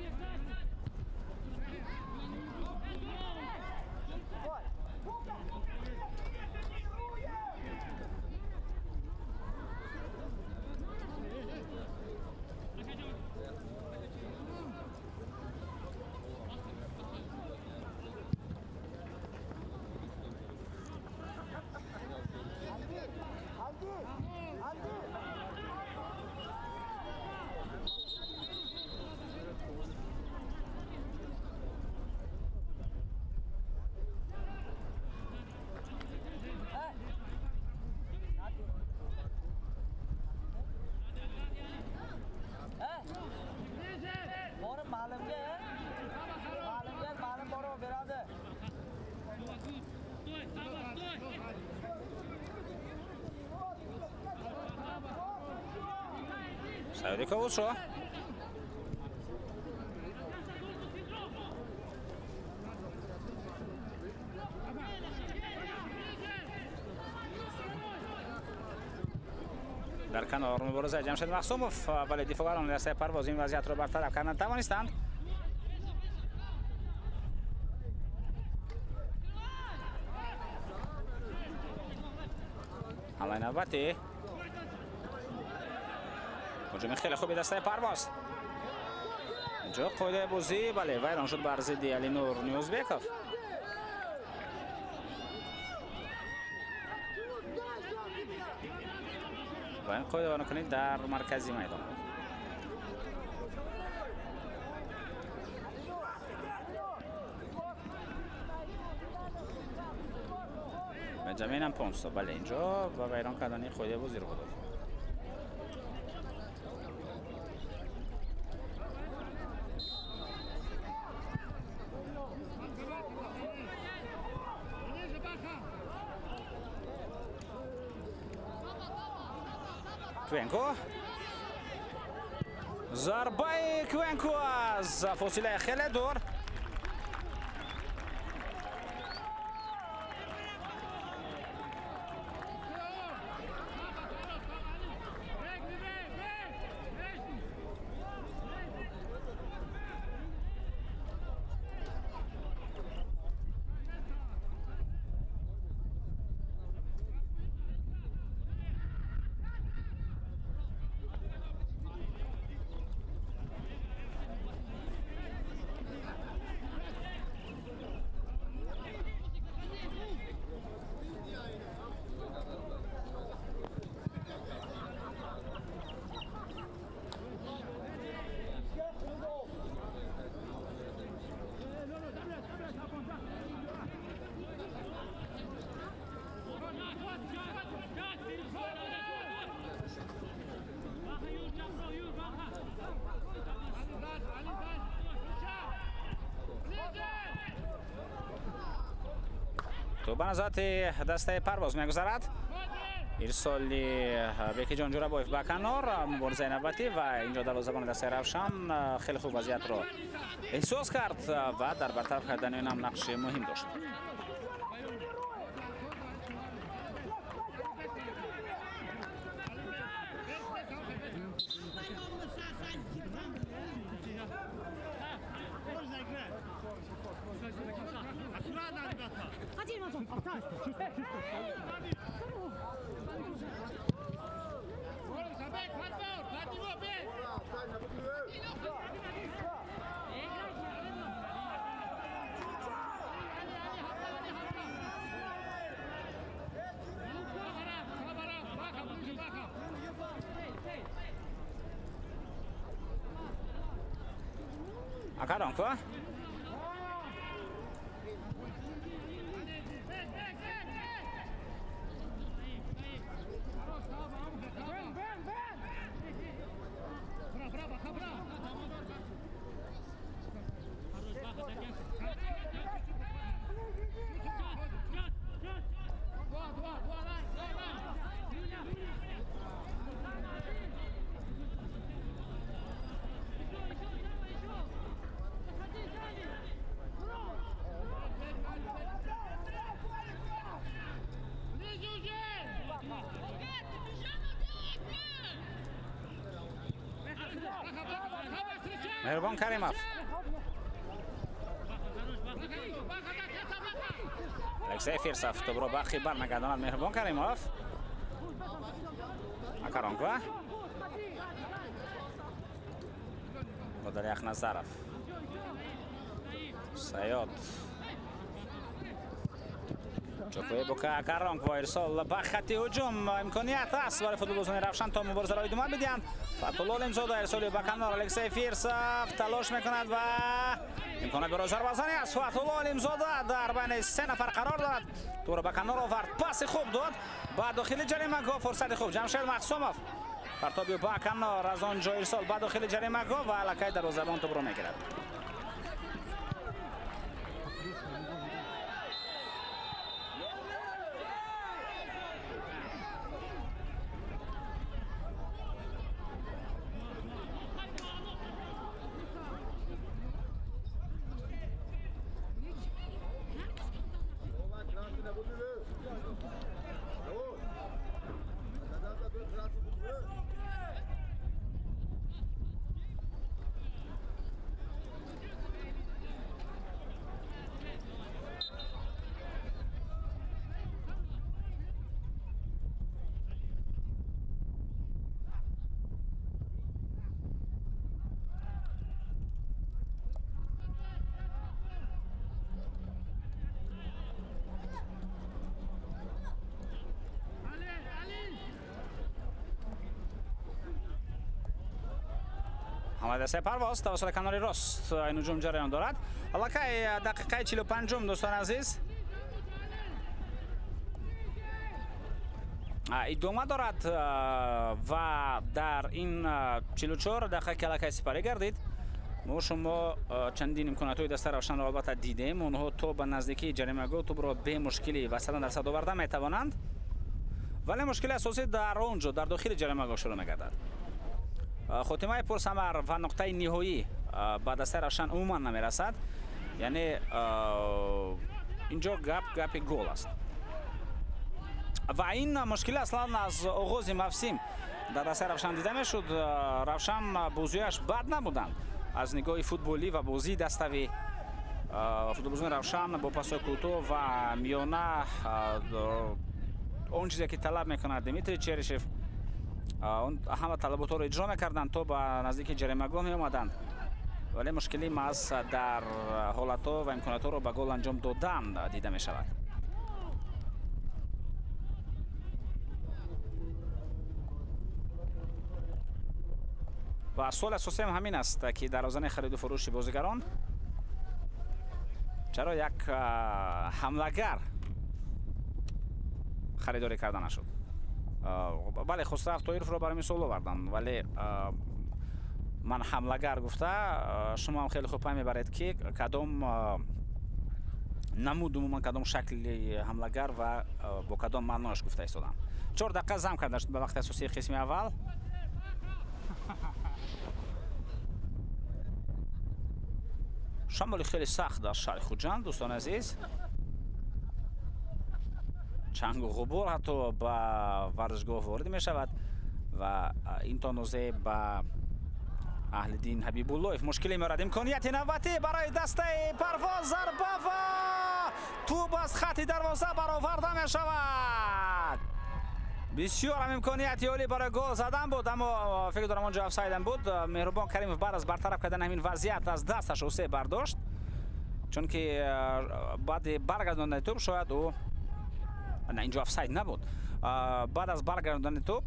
Саёди Ковусшо. Дар канор мубориза Ҷамшед Махсумов, вале дифоъгарони дастаи Парвоз ин вазъиятро бартараф карда натавонистанд. Ҳамлаи навбатӣ. Ҳуҷуми хеле хуби дастаи Парвоз. Инҷо қоидаи бозӣ, бале, вайрон шуд бар зидди Алинур Ниёзбеков. Ва ин қоидавайронкунӣ дар маркази майдон буд. Бенҷамин Ампонсо, бале, инҷо ба вайрон кардани қоидаи бозӣ рух дод. Квенко. Зарбаи Квенко аз фосилаи хеле дур. Ба назорати дастаи Парвоз мегузарад. Ирсоли Бекиҷон Ҷурабоев ба канор, муборизаи навбатӣ ва инҷо дарвозабони дастаи Равшан хеле хуб вазъиятро эҳсос кард ва дар бартараф кардани он ҳам нақши муҳим дошт. Акаронко. Меҳрубон Каримов. Алексей Фирсов тӯбро ба хибар мегардонад. Меҳрубон Каримов. Акаронква. Модали Ахназаров. Саёд. Чокои Бука Акаронква ирсол ба хатти ҳуҷум. Имконият аст барои футболбозони Равшан то муборизаро идома бидиҳанд. Фатулло Олимзода ирсоли ба канор. Алексей Фирсов талош мекунад ва имконият барои зарбазанӣ аст. Фатулло Олимзода дар байни се нафар қарор дорад. Тӯбро ба канор овард, паси хуб дод ба дохили ҷаримагоҳ, фурсати хуб. Ҷамшед Махсумов партоби ба канор, аз он ҷо ирсол ба дохили ҷаримагоҳ ва аллакай дарвозабон тӯбро мегирад. Ҳамлаи дастаи Парвоз тавассути канори рост ин ҳуҷум ҷараён дорад. Аллакай дақиқаи 45-ум, дӯстони азиз, идома дорад ва дар ин 44 дақиқа, ки аллакай сипарӣ гардид, мо шумо чандин имкониятҳои дастаи Равшанро албатта дидем. Онҳо то ба наздикии ҷаримагоҳ тӯбро бемушкилӣ ва 100% оварда метавонанд, вале мушкили асосӣ дар он ҷо, дар дохили ҷаримагоҳ шурӯъ мегардад. Хотимаи пурсамар ва нуқтаи ниҳоӣ ба дастаи Равшан умуман намерасад, яъне инҷо гап гапи гол аст. Ва ин мушкилӣ аслан аз оғози мавсим дар дастаи Равшан дида мешуд. Равшан бозиҳояш бад набуданд аз нигоҳи футболӣ ва бозии даставӣ. Футболбозони Равшан бо пасҳои кӯтоҳ ва миёна, он чизе ки талаб мекунад Дмитрий Черишев, он ҳама талаботҳоро иҷро мекарданд, то ба наздики ҷаримагоҳ меомаданд, вале мушкилӣ маҳз дар ҳолатҳо ва имкониятҳоро ба гол анҷом додан дида мешавад. Ва суоли асосиам ҳамин аст, ки дар озани хариду фурӯши бозигарон чаро як ҳамлагар харидорӣ карда нашуд? Бале, Хусрав Тоировро барои мисол овардам, вале ман ҳамлагар гуфта, шумо ҳам хеле хуб пай мебаред, ки кадом намуд, умуман кадом шакли ҳамлагар ва бо кадом маънояш гуфта истодам. 4 дақиқа зам карда шуд ба вақти асосии қисми аввал. Шамоли хеле сахт дар шаҳри Хуҷанд, дӯстони азиз, чангу ғубор ҳатто ба варзишгоҳ ворид мешавад ва ин то андозе ба Аҳлиддин Ҳабибуллоев мушкиле меорад. Имконияти навбатӣ барои дастаи Парвоз, зарба ва тӯб аз хати дарвоза бароварда мешавад. Бисёр ҳам имконияти олӣ барои гол задан буд, аммо фикр дорам, он ҷо офсайдам буд. Меҳрубон Каримов баъд аз бартараф кардани ҳамин вазъият аз дасташ усе бардошт, чунки баъди баргардондани тӯб шояд ӯ, на, инҷо офсайд набуд. Баъд аз баргардондани тӯб,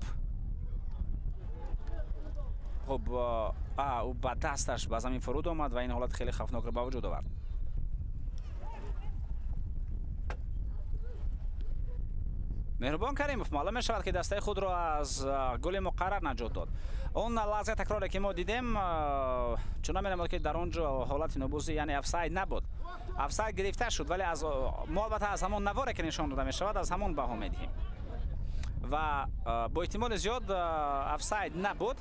хуб, ӯ ба дасташ ба замин фуруд омад ва ин ҳолат хеле хавфнокро ба вуҷуд овард. Меҳрубон Каримов маълум мешавад, ки дастаи худро аз голи муқаррар наҷот дод. Он лаҳзаи такроре, ки мо дидем, чунон менамуд, ки дар он ҷо ҳолати нобузӣ, яъне офсайд набуд. Офсайд гирифта шуд, вале аз мо албатта аз ҳамон наворе, ки нишон дода мешавад, аз ҳамон баҳо медиҳем ва бо эҳтимоли зиёд офсайд набуд,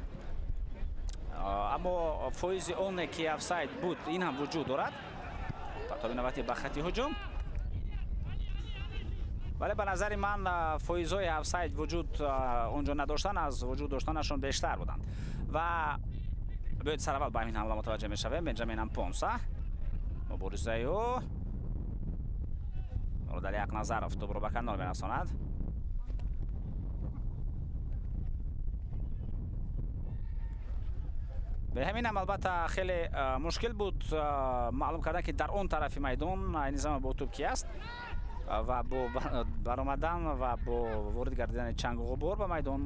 аммо фоизи оне, ки офсайд буд, ин ҳам вуҷуд дорад. Партоби навбатӣ ба хати ҳуҷум, вале ба назари ман фоизҳои офсайд вуҷуд онҷо надоштан аз вуҷуд доштанашон бештар буданд. Ва биёед, сараввал ба ҳамин ҳамла мутаваҷҷеҳ мешавем. Бенҷамин Ампонса, муборизаи ӯ, Муродали Ҳақназаров тӯбро ба канор мерасонад. Бе ҳаминам албатта хеле мушкил буд маълум кардан, ки дар он тарафи майдон айни замон бо тӯб ки аст, ва бо баромадан ва бо ворид гардидани чангу ғубор ба майдон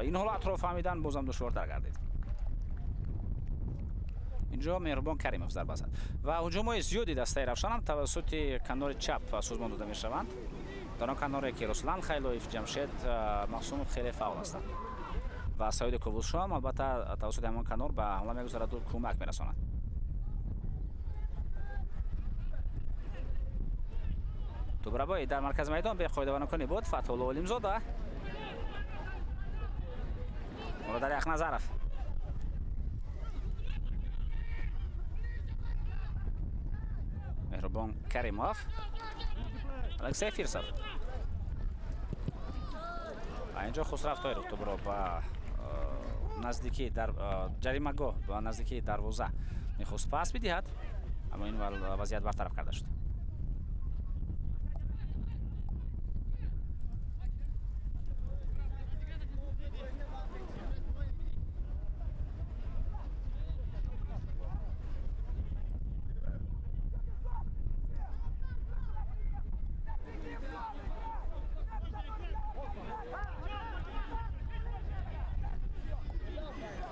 ин ҳолатро фаҳмидан бозам душвортар гардид. Инҷо Меҳрубон Каримов зарба зад ва ҳуҷумҳои зиёди дастаи Равшанам тавассути канори чап созмон дода мешаванд, дар он каноре, ки Руслан Хайлоев, Ҷамшед Мақсумов хеле фаъол ҳастанд ва Саиди Ковусшоам албатта тавассути ҳамон канор ба ҳамла мегузараду кӯмак мерасонад. Тӯбрабоӣ дар маркази майдон беқоидаванокунӣ буд. Фатҳулло Олимзода, Муродали Ҳақназаров, Меҳрубон Каримов, Алексей Фирсов ва инҷо Хусрав Тоиров тӯбро ба наздикии дар ҷаримагоҳ, ба наздикии дарвоза мехост пас бидиҳад, аммо ин вазъият бартараф карда шуд.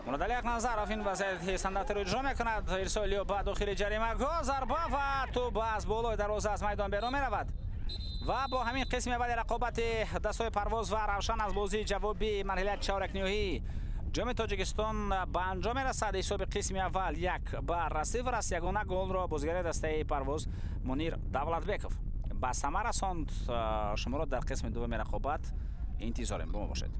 Мурадалӣ Ҳақназаров ин вазъияти стандартиро иҷро мекунад. Ирсоли ба дохили ҷаримагоҳ, зарба ва тӯб аз болои дарвоза аз майдон берун меравад. Ва бо ҳамин қисми аввали рақобати дастҳои Парвоз ва Равшан аз бозии ҷавобии марҳилаи чорякниҳоии Ҷоми Тоҷикистон ба анҷом мерасад. Ҳисоби қисми аввал 1-0 аст. Ягона голро бозигари дастаи Парвоз Мунир Давлатбеков ба самар расонд. Шуморо дар қисми дуввуми рақобат интизорем. Бо мо бошед.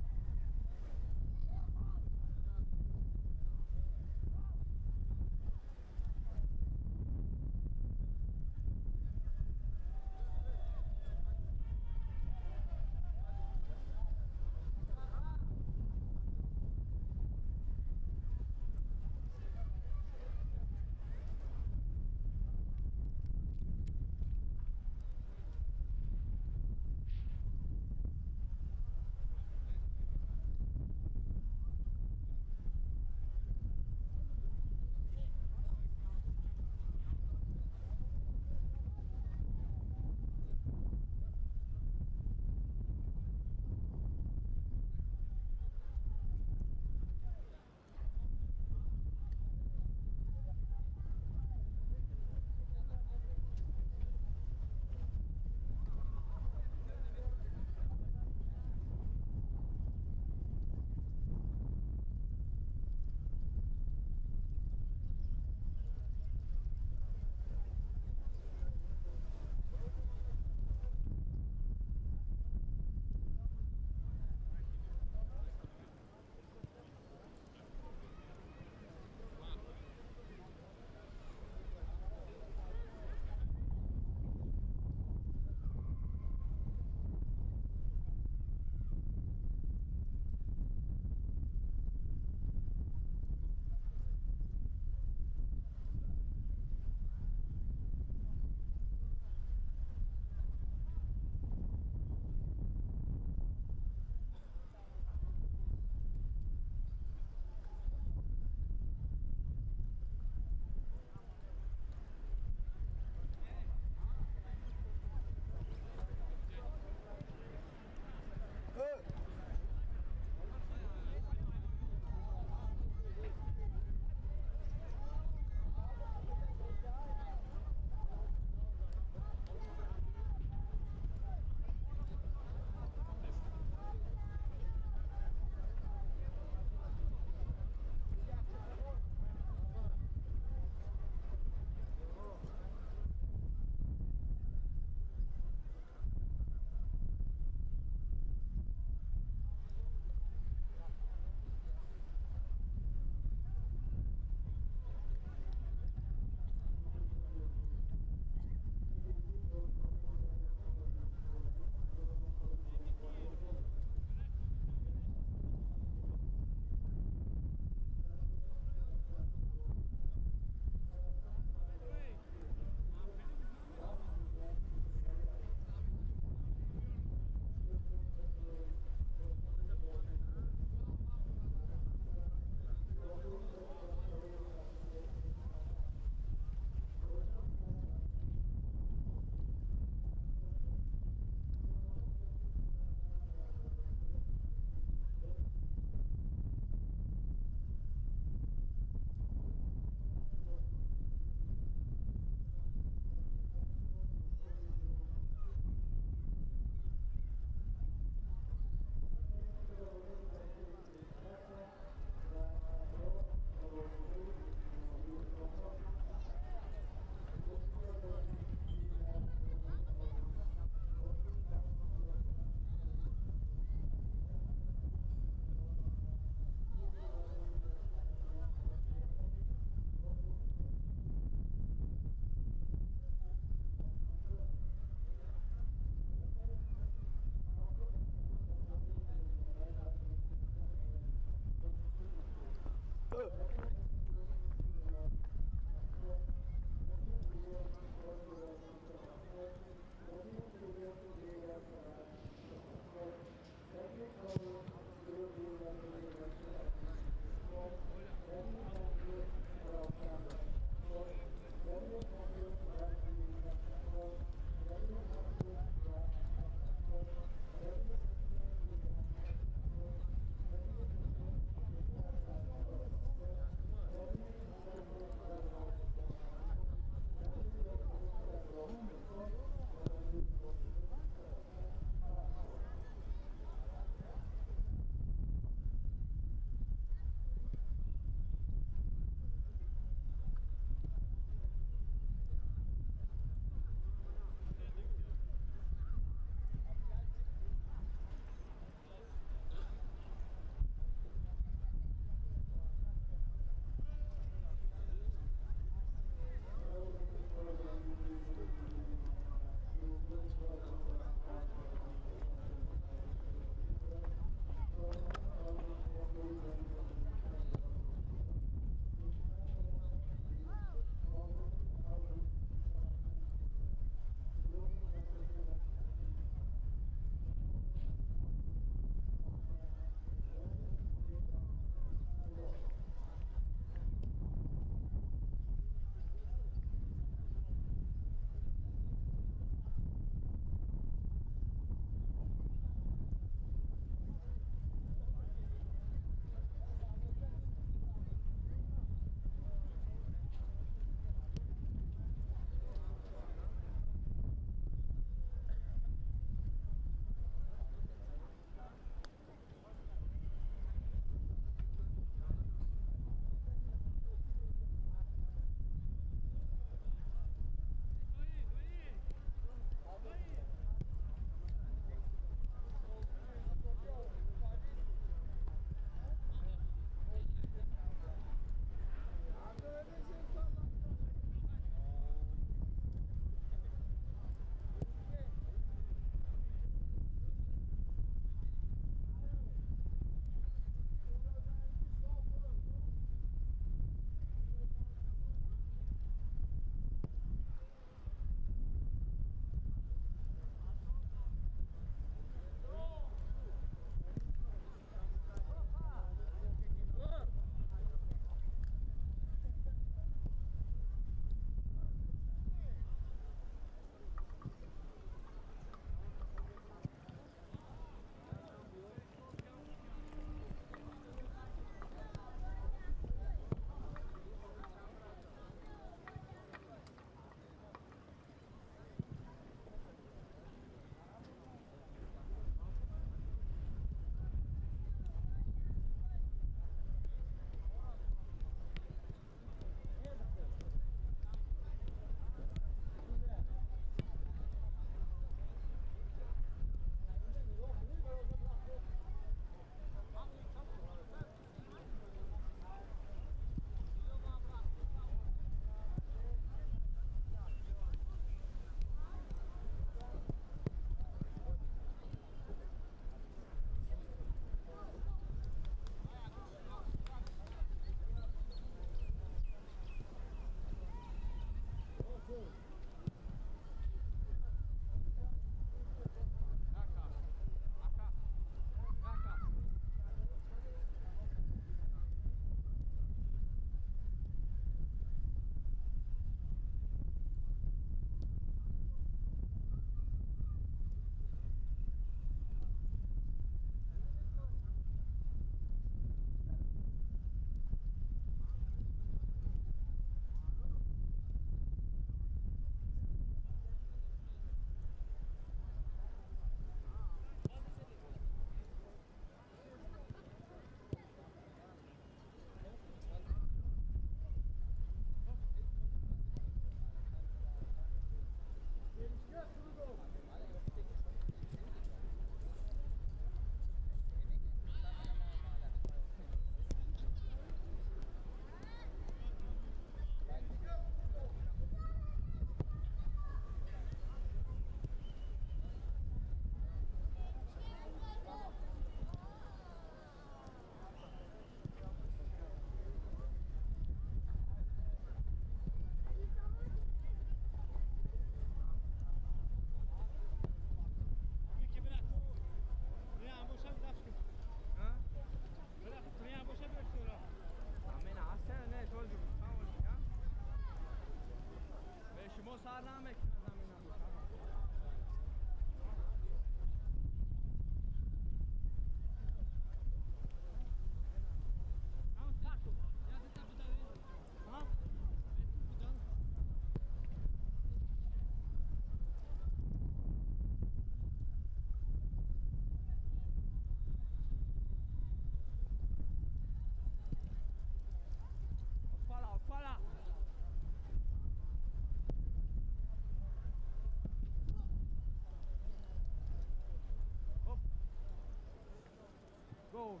Go,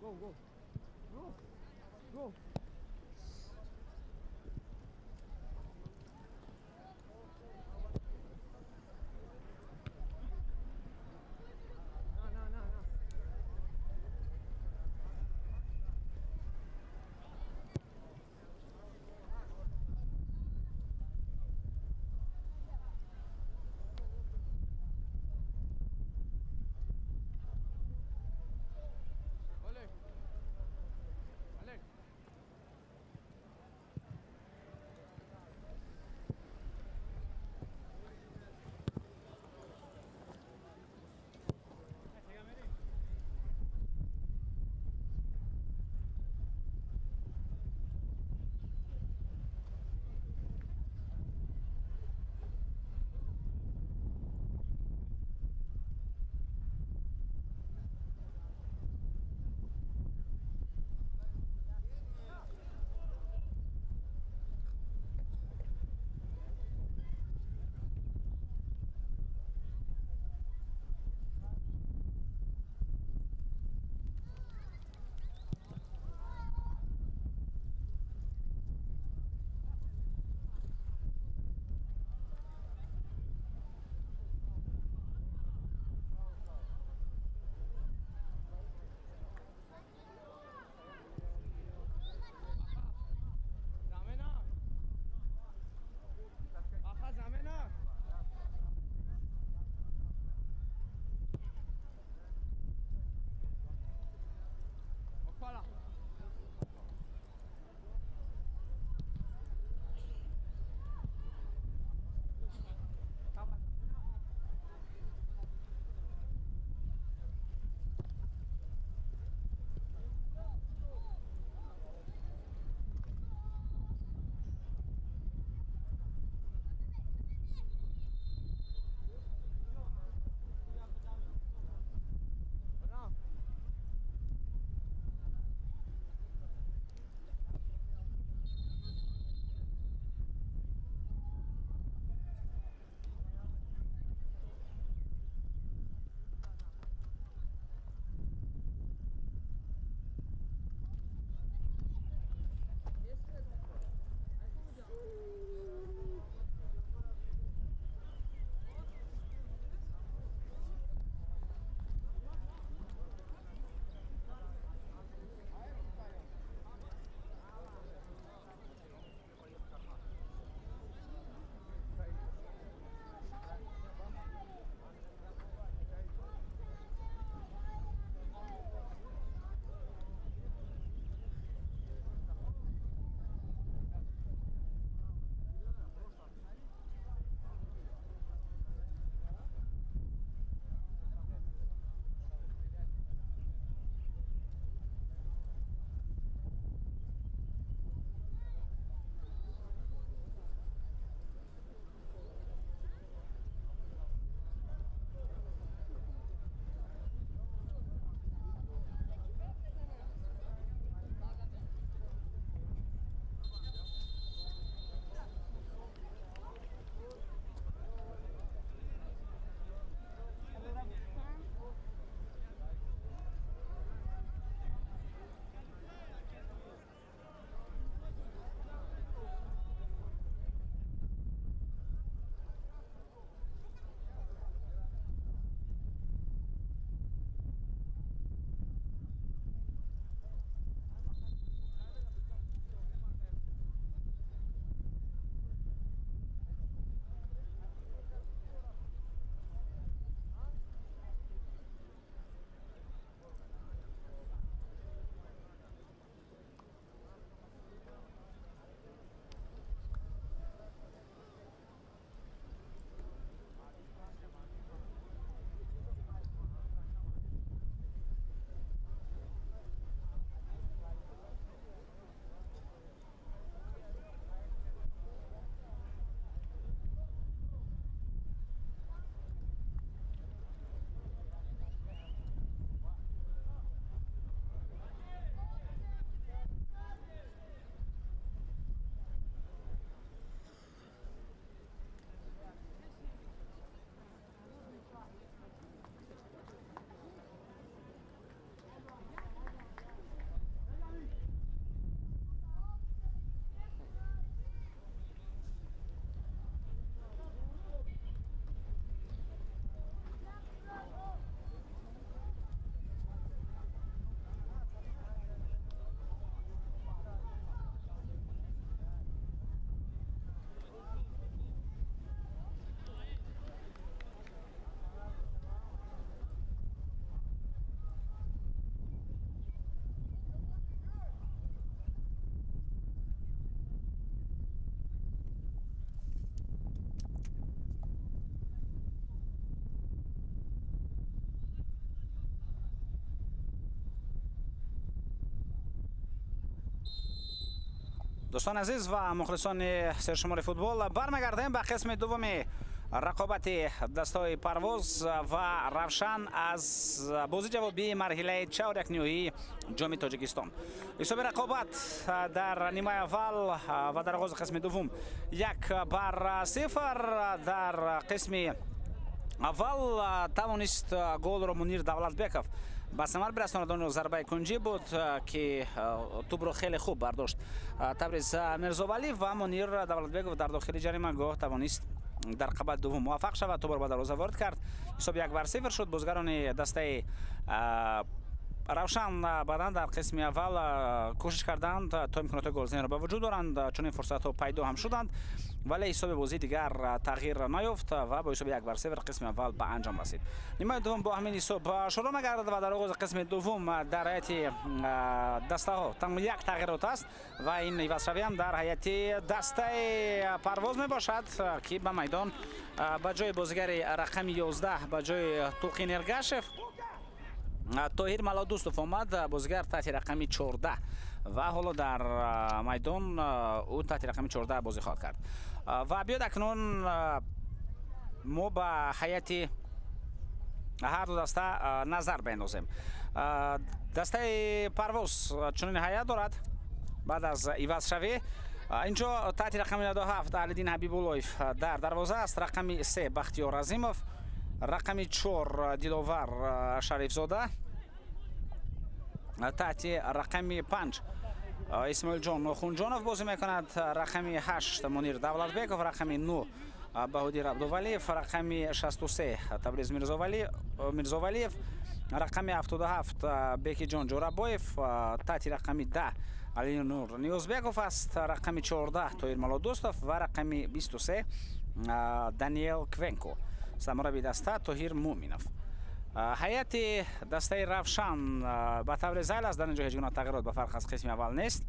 go, go. Go, go. No, no, no, no. Олег. Олег. Дӯстони азиз ва мухлисони сершумори футбол, бармегардем ба қисми дуввуми рақобати дастаҳои Парвоз ва Равшан аз бозии ҷавобии марҳилаи чаҳорякниҳоии Ҷоми Тоҷикистон. Ҳисоби рақобат дар нимаи аввал ва дар оғози қисми дуввум 1-0. Дар қисми аввал тавонист голро Мунир Давлатбеков ба самар бирасонад. Он зарбаи кунҷӣ буд, ки тӯбро хеле хуб бардошт Табриз Мирзовалиев ва Мунир Давлатбеков дар дохили ҷаримагоҳ тавонист дар қабати дуввум муваффақ шавад, тӯбро ба дарвоза ворид кард. Ҳисоб 1-0 шуд. Бозигарони дастаи Равшан баъдан дар қисми аввал кӯшиш карданд, то имкониятҳои голзаниро ба вуҷуд оранд. Чунин фурсатҳо пайдо ҳам шуданд, вале ҳисоби бозӣ дигар тағйир наёфт ва бо ҳисоби 1-0 қисми аввал ба анҷом расид. Нимаи дуввум бо ҳамин ҳисоб шурӯъ мегардад ва дар оғози қисми дуввум дар ҳайати дастаҳо танҳо як тағйирот аст ва ин ивазшавиам дар ҳайати дастаи Парвоз мебошад, ки ба майдон ба ҷои бозигари рақами 11, ба ҷои Тулқин Эргашев, Тоҳир Малодустов омад, бозигар таҳти рақами 14, ва ҳоло дар майдон ӯ таҳти рақами 14 бозӣ хоҳад кард. Ва биёд, акнун мо ба ҳайати ҳар ду даста назар бендозем. Дастаи Парвоз чунин ҳайат дорад баъд аз ивазшавӣ. Инҷо таҳти рақами 97 Аҳлиддин Ҳабибуллоев дар дарвоза аст, рақами 3 Бахтиёр Азимов, рақами 4 Диловар Шарифзода, таҳти рақами 5 Исмоилҷон Нохунҷонов бозӣ мекунад, рақами 8 Мунир Давлатбеков, рақами 9 Баҳодир Абдувалиев, рақами 63 Табриз Мирзовалиев, рақами 77 Бекиҷон Ҷӯрабоев, таҳти рақами 10 Алинур Ниёзбеков аст, рақами 14 Тоҳир Малодустов ва рақами 23 Даниел Квенко. Сармурабби даста Тоҳир Муъминов. Ҳайати дастаи Равшан ба таври зайл аст. Дар ин ҷо ҳеҷ гуна тағйирот ба фарқ аз қисми аввал нест.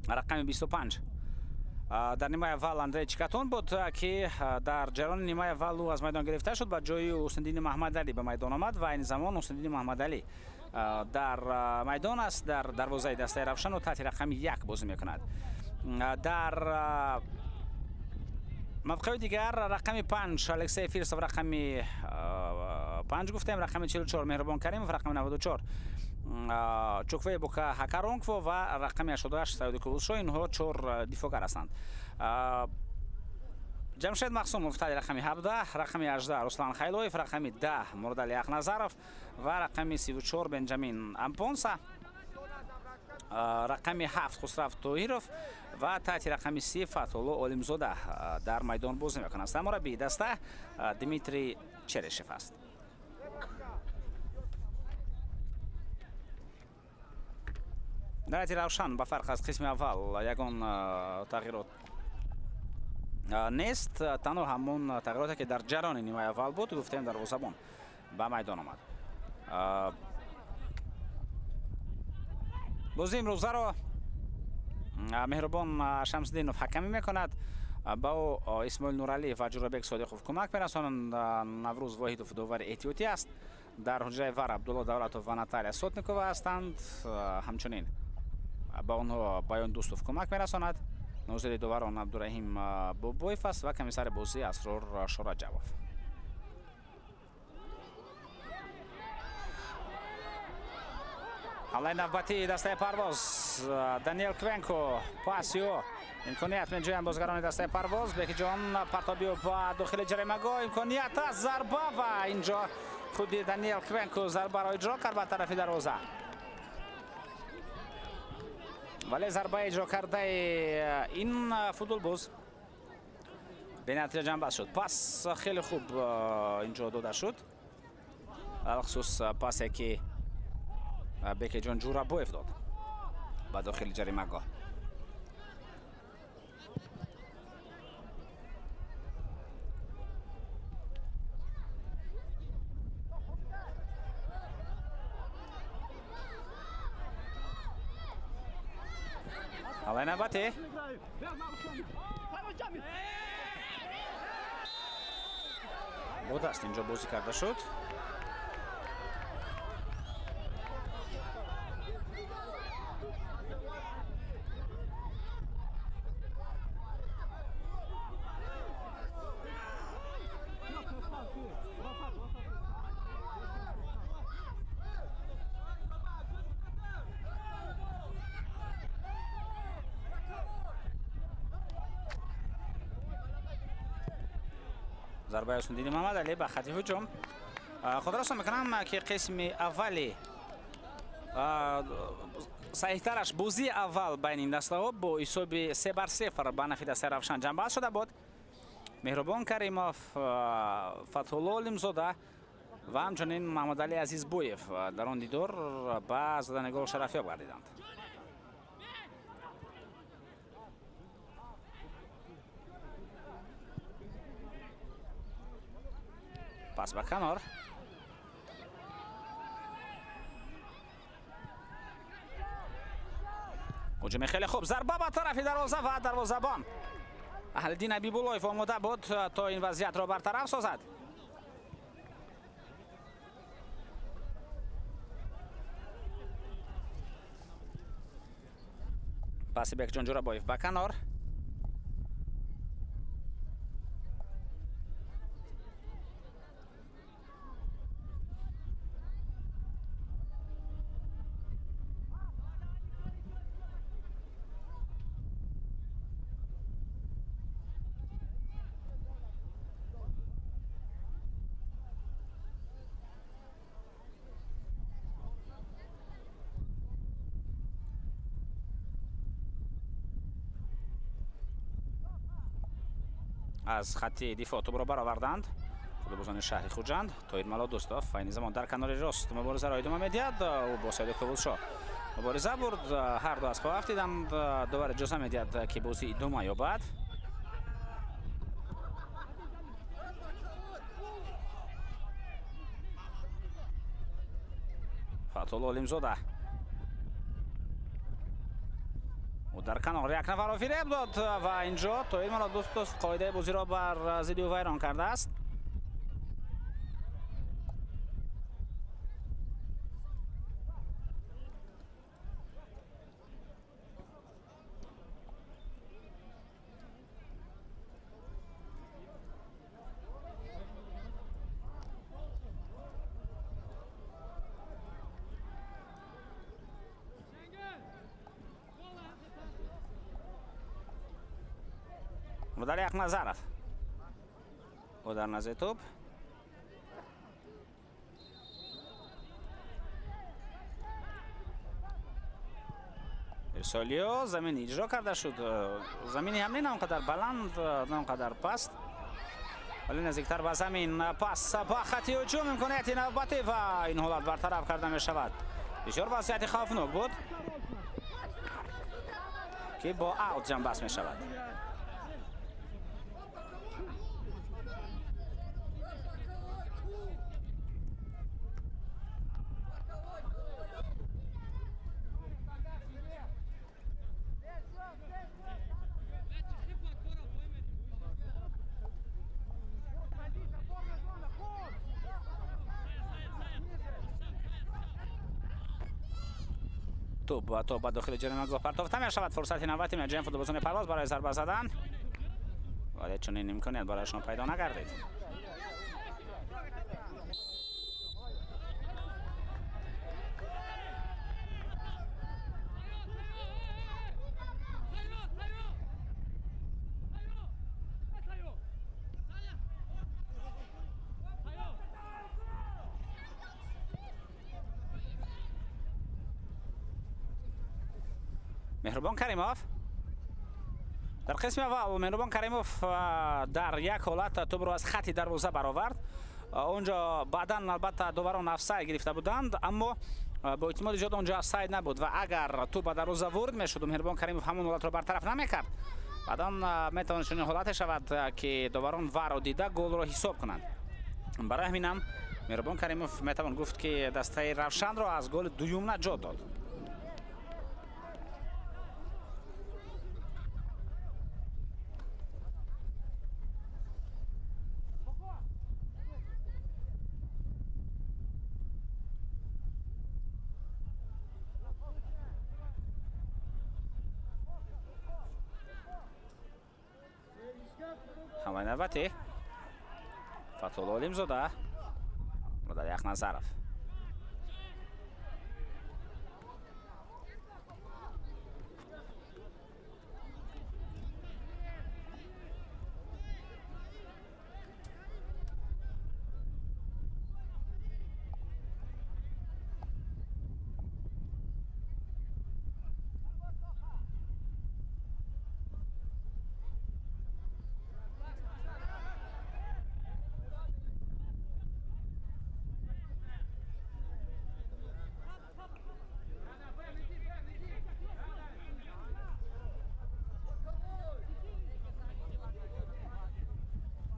Рақами 25 дар нимаи аввал Андрей Чикатон буд, ки дар ҷараёни нимаи аввал ӯ аз майдон гирифта шуд, ба ҷои Ҳусниддини Маҳмадалӣ ба майдон омад ва айни замон Ҳусниддини Маҳмадалӣ дар майдон аст, дар дарвозаи дастаи Равшану таҳти рақами 1 бозӣ мекунад. Дар мавқеи дигар рақами 5 Алексей Фирсов, рақами 5 гуфтем, рақами 44 Меҳрубон Каримов, рақами 94 Чукве Бука Ҳакаронкво ва рақами 88 Саиди Кулшо. Инҳо чор дифоъгар ҳастанд. Ҷамшед Мақсумов таҳти рақами 17, рақами 18 Руслан Хайлоев, рақами 10 Муродали Ақназаров ва рақами 34 Бенҷамин Ампонса, рақами 7 Хусрав Тоҳиров ва таҳти рақами 30 Фатҳулло Олимзода дар майдон бозӣ мекунанд. Сармураббии даста Дмитрий Черешев аст. Дар ҳайати Равшан ба фарқ аз қисми аввал ягон тағйирот нест, танҳо ҳамон тағйироте, ки дар ҷараёни нимаи аввал буд, гуфтем, дарвозабон ба майдон омад. Бозии имрӯзаро Меҳрубон Шамсиддинов ҳакамӣ мекунад. Ба ӯ Исмоил Нуралиев ва Ҷӯрабек Содиқов кӯмак мерасонанд. Наврӯз Воҳидов довари эҳтиётӣ аст. Дар ҳуҷраи ВАР Абдулло Давлатов ва Наталия Сотникова ҳастанд. Ҳамчунин ба онҳо Баён Дӯстов кӯмак мерасонад. Нозири доварон Абдураҳим Бобоев аст ва комиссари бозӣ Асрор Шораҷабов. Ҳамлаи навбатии дастаи Парвоз, Даниел Квенко, пасио, имконият меҷӯянд бозигарони дастаи Парвоз. Бекиҷон партобиё ба дохили ҷаримагоҳ, имконият аст, зарба, ва инҷо худи Даниел Квенко зарбаро иҷро кард ба тарафи дарвоза, вале зарбаи иҷро кардаи ин футболбоз бенатиҷа ҷамъбаст шуд. Пас хеле хуб инҷо дода шуд, алхусус пасе, ки Бекиҷон Ҷӯрабоев дод ба дохили ҷаримагоҳ. Ҳамлаи навбатӣ бо даст инҷо бозӣ карда шуд. Зарбаи Ҳусниddини Мамадалӣ ба хати ҳуҷум. Худросон мекунам, ки қисми аввали, саҳиҳтараш, бозии аввал байни ин дастаҳо бо ҳисоби 3-0 ба нафи дастаи Равшан ҷамъбаст шуда буд. Меҳрубон Каримов, Фатҳулло Олимзода ва ҳамчунин Маҳмадалӣ Азизбоев дар он дидор ба задани гол шарафёб гардиданд. Пас ба канор. Ҳуҷуми хеле хуб, зарба ба тарафи дарвоза ва дарвозабон Аҳлиддин Ҳабибуллоев омода буд, то ин вазъиятро бартараф созад. Паси Бекҷон Ҷурабоев ба канор. Аз хатти дифоъ тӯбро бароварданд футболбозони шаҳри Хуҷанд. Тоҳир Малодӯстов айни замон дар канори рост муборизаро идома медиҳад. Ӯ бо Саиди Қувулшоҳ мубориза бурд. Ҳар ду аз по афтиданд. Довар иҷоза медиҳад, ки бозӣ идома ёбад. Фатҳулло Олимзода, ӯ дар канор як нафарро фиреб дод ва инҷо Тоҳир Малодӯстов қоидаи бозиро бар зидди ӯ вайрон кардааст. Муродалӣ Ҳақназаров, ӯ дар назди тӯб. Ирсолиё замин иҷро карда шуд. Замини ҳамле на он қадар баланд, на он қадар паст, вале наздиктар ба замин. Пас ба хати ҳуҷум, имконияти навбатӣ ва ин ҳолат бартараф карда мешавад. Бисёр вазъияти хавфнок буд, ки бо аут ҷамъбаст мешавад. Тӯб то ба дохили ҷаримагоҳ партофта мешавад. Фурсати навбати меҷоям футболбозони Парвоз барои зарба задан, вале чунин имконият барояшон пайдо нагардид. Меҳрубон Каримов дар қисми аввал, Меҳрубон Каримов дар як ҳолат тӯбро аз хати дарвоза баровард. Онҷо баъдан албатта доварон офсайд гирифта буданд, аммо бо эҳтимоли зиёд онҷо офсайд набуд ва агар тӯб ба дарвоза ворид мешуд, Меҳрубон Каримов ҳамон ҳолатро бартараф намекард. Баъдан метавонад чунин ҳолате шавад, ки доварон варро дида голро ҳисоб кунанд. Барои ҳаминам Меҳрубон Каримов метавон гуфт, ки дастаи Равшанро аз голи дуюм наҷот дод. Ҳамлаи навбатӣ, Фатҳулло Олимзода, Муродалӣ Ҳақназаров.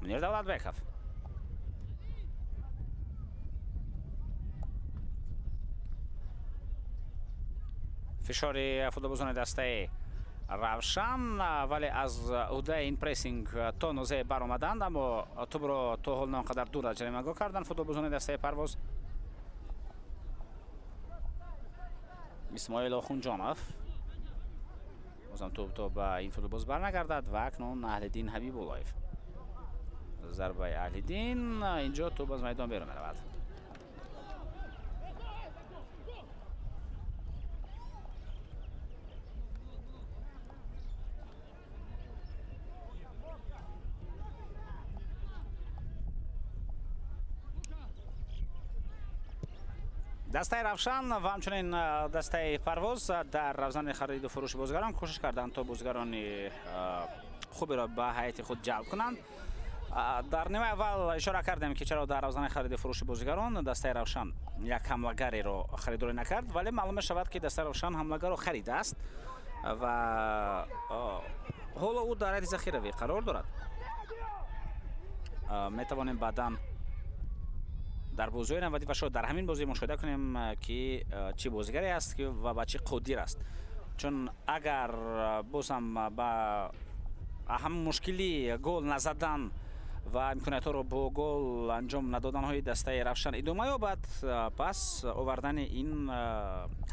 Мунир Давлатбеков. Фишори футболбозони дастаи Равшан, вале аз уҳдаи ин прессинг то нозее баромаданд, аммо тӯбро то ҳол на он қадар дур аз ҷаримагоҳ карданд футболбозони дастаи Парвоз. Исмоил Охунҷонов, бозам тӯб то ба ин футболбоз барнагардад ва акнун Аҳлиддин Ҳабибуллоев. Зарбаи Аҳлиддин, инҷо тӯб аз майдон берун меравад. Дастаи Равшан ва ҳамчунин дастаи Парвоз дар равзани хариду фурӯши бозигарон кӯшиш карданд, то бозигарони хуберо ба ҳайати худ ҷалб кунанд. Дар нимаи аввал ишора кардем, ки чаро дар равзани хариду фурӯши бозигарон дастаи Равшан як ҳамлагареро харидорӣ накард, вале маълум мешавад, ки дастаи Равшан ҳамлагарро харидааст ва ҳоло ӯ дар ҳайати захиравӣ қарор дорад. Метавонем баъдан дар бозиҳои навбатӣ ва шояд дар ҳамин бозӣ мушоҳида кунем, ки чӣ бозигаре аст ва ба чӣ қодир аст, чун агар боз ҳам ба ҳам мушкили гол назадан ва имкониятҳоро бо гол анҷом надоданҳои дастаи Равшан идома ёбад, пас овардани ин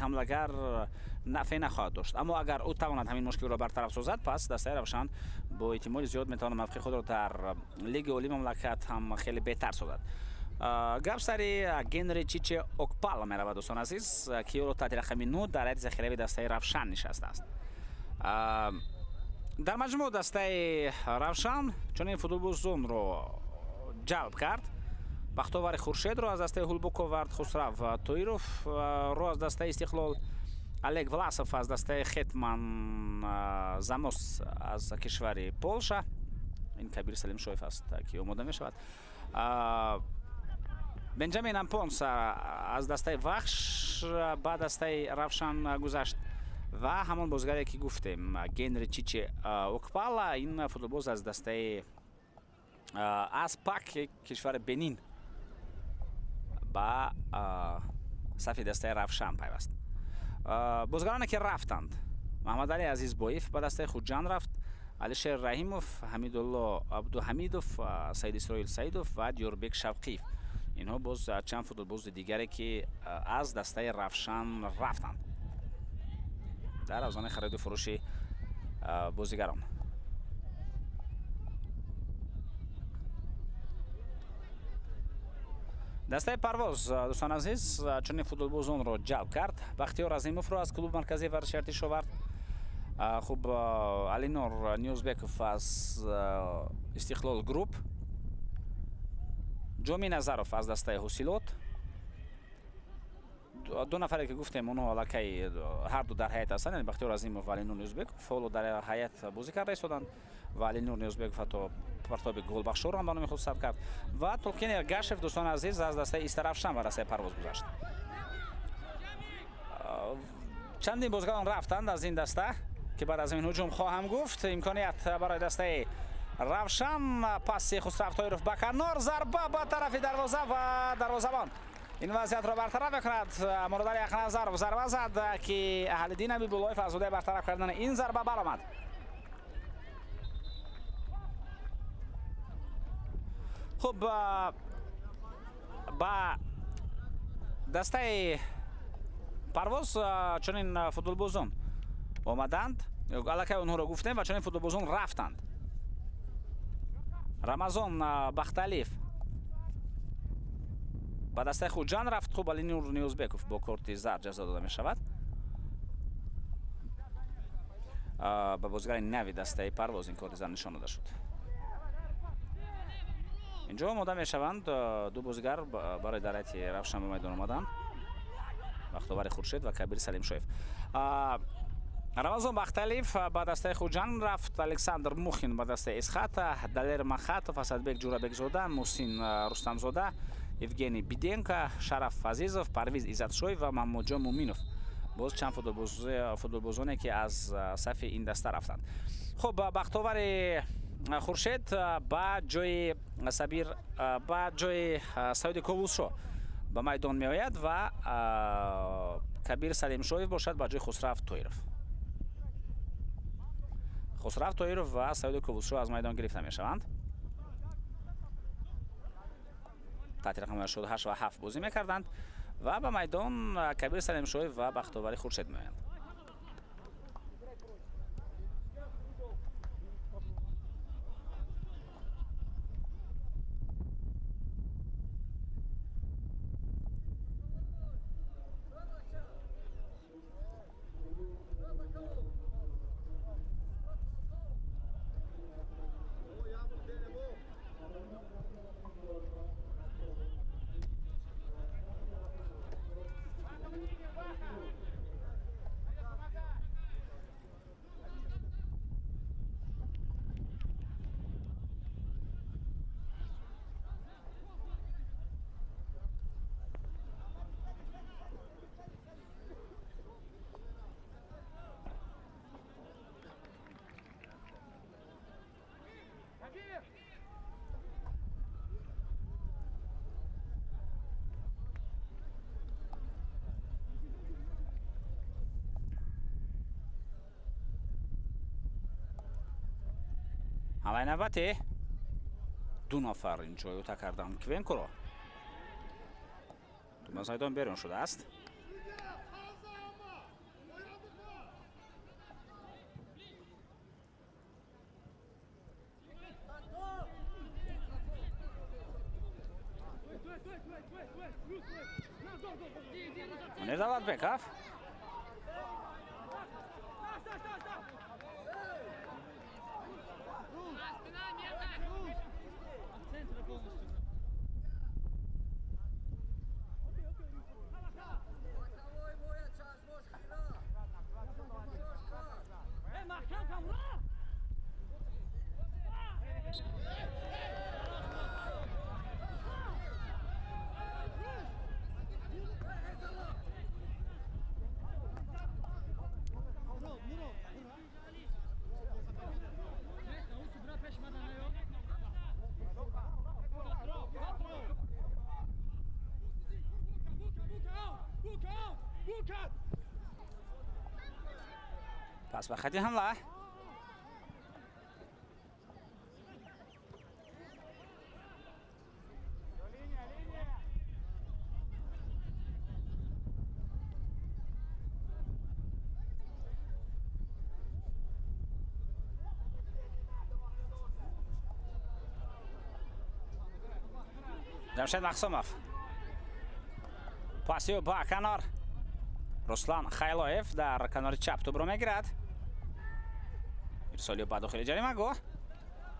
ҳамлагар нафъе нахоҳад дошт. Аммо агар ӯ тавонад ҳамин мушкилро бартараф созад, пас дастаи Равшан бо эҳтимоли зиёд метавонад мавқеи худро дар лиги олии мамлакат ҳам хеле беҳтар созад. Гап сари Генри Чиче Окпала меравад, дӯстон азиз, ки ӯро таҳти рақами 9 дар ҳайати захиравии дастаи Равшан нишастааст. Дар маҷмӯъ дастаи Равшан чунин футболбозонро ҷалб кард: Бахтовари Хуршедро аз дастаи Ҳулбук овард, Хусрав Тоировро аз дастаи Истиқлол, Олег Власов аз дастаи Хетман Замос аз кишвари Полша, ин Кабир Салимшоев аст, ки омода мешавад, Бенҷамин Ампонс аз дастаи Вахш ба дастаи Равшан гузашт ва ҳамон бозигаре, ки гуфтем, Генри Чиче Окпала, ин футболбоз аз дастаи Аспак кишвари Бенин ба сафи дастаи Равшан пайваст. Бозигароне, ки рафтанд: Маҳмадалӣ Азизбоев ба дастаи Хуҷанд рафт, Алишер Раҳимов, Ҳамидулло Абдуҳамидов, Саид Исроил Саидов ва Диёрбек Шавқиев. Инҳо боз чанд футболбози дигаре, ки аз дастаи Равшан рафтанд дар авзони хариду фурӯши бозигарон. Дастаи Парвоз, дӯстон азиз, чунин футболбозонро ҷалб кард: Бахтиёр Азимовро аз клуби марказии варзиши Артиш овард, хуб, Алинор Ниёзбеков аз Истиқлол Груп, Ҷоми Назаров аз дастаи Ҳосилот, ду нафаре, ки гуфтем, онҳо аллакай ҳарду дар ҳайат ҳастанд, яъне Бахтиёр Азимов ва Алинур Ниёзбеков ҳоло дар ҳайат бозӣ карда истоданд ва Алинур Ниёзбеков ҳатто партоби голбахшоро ҳам ба номи худ сабт кард, ва Толкин Эргашев, дӯстони азиз, аз дастаи Истаравшан ба дастаи Парвоз гузашт. Чандин бозигарон рафтанд аз ин даста, ки баъд аз ин ҳуҷум хоҳам гуфт. Имконият барои дастаи Равшан, паси Хусрав Тоиров ба канор, зарба ба тарафи дарвоза ва дарвозабон ин вазъиятро бартараф мекунад. Муродали Ақназаров зарба зад, ки Аҳлиддин Ҳабибуллоев аз ҳудаи бартараф кардани ин зарба баромад. Хуб, ба дастаи Парвоз чунин футболбозон омаданд, аллакай онҳоро гуфтем, ва чунин футболбозон рафтанд: Рамазон Бахталиев ба дастаи Хуҷанд рафт. Хуб, Алинур Ниёзбеков бо корти зард ҷазо дода мешавад. Ба бозигари нави дастаи Парвоз ин корти зард нишон дода шуд. Инҷо омода мешаванд ду бозигар барои дар ҳайати Равшан ба майдон омадан: Бахтовари Хуршед ва Кабир Салимшоев. Рамазон Бахталиев ба дастаи Хуҷанд рафт, Александр Мухин ба дастаи Исхата, Далер Махатов, Асадбек Ҷурабекзода, Мусин Рустамзода, Евгений Биденко, Шараф Азизов, Парвиз Иззатшоев ва Маҳмудҷон Муминов, боз чанд футболбозоне, ки аз сафи ин даста рафтанд. Хуб, Бахтовари Хуршед ба ҷои Сабир, ба ҷои Саиди Ковусшо ба майдон меояд ва Кабир Салимшоев бошад ба ҷои Хусрав Тоиров. Хусрав Тоиров ва Саиди Ковусшо аз майдон гирифта мешаванд. Таҳти рақами 88 ва 7 бозӣ мекарданд ва ба майдон Кабир Салимшоев ва Бахтовари Хуршед меоянд. Ҳамлаи навбатӣ ду нафар инҷо юта карданд Квенкоро. Туп аз майдон берун шудааст. Мунир Давлатбеков. Пас ба хати ҳамла. Ҷамшед Махсумов. Пасиё ба канор. Руслан Хайлоев дар канори чап тӯбро мегирад. Ирсолиё ба дохили ҷаримагоҳ.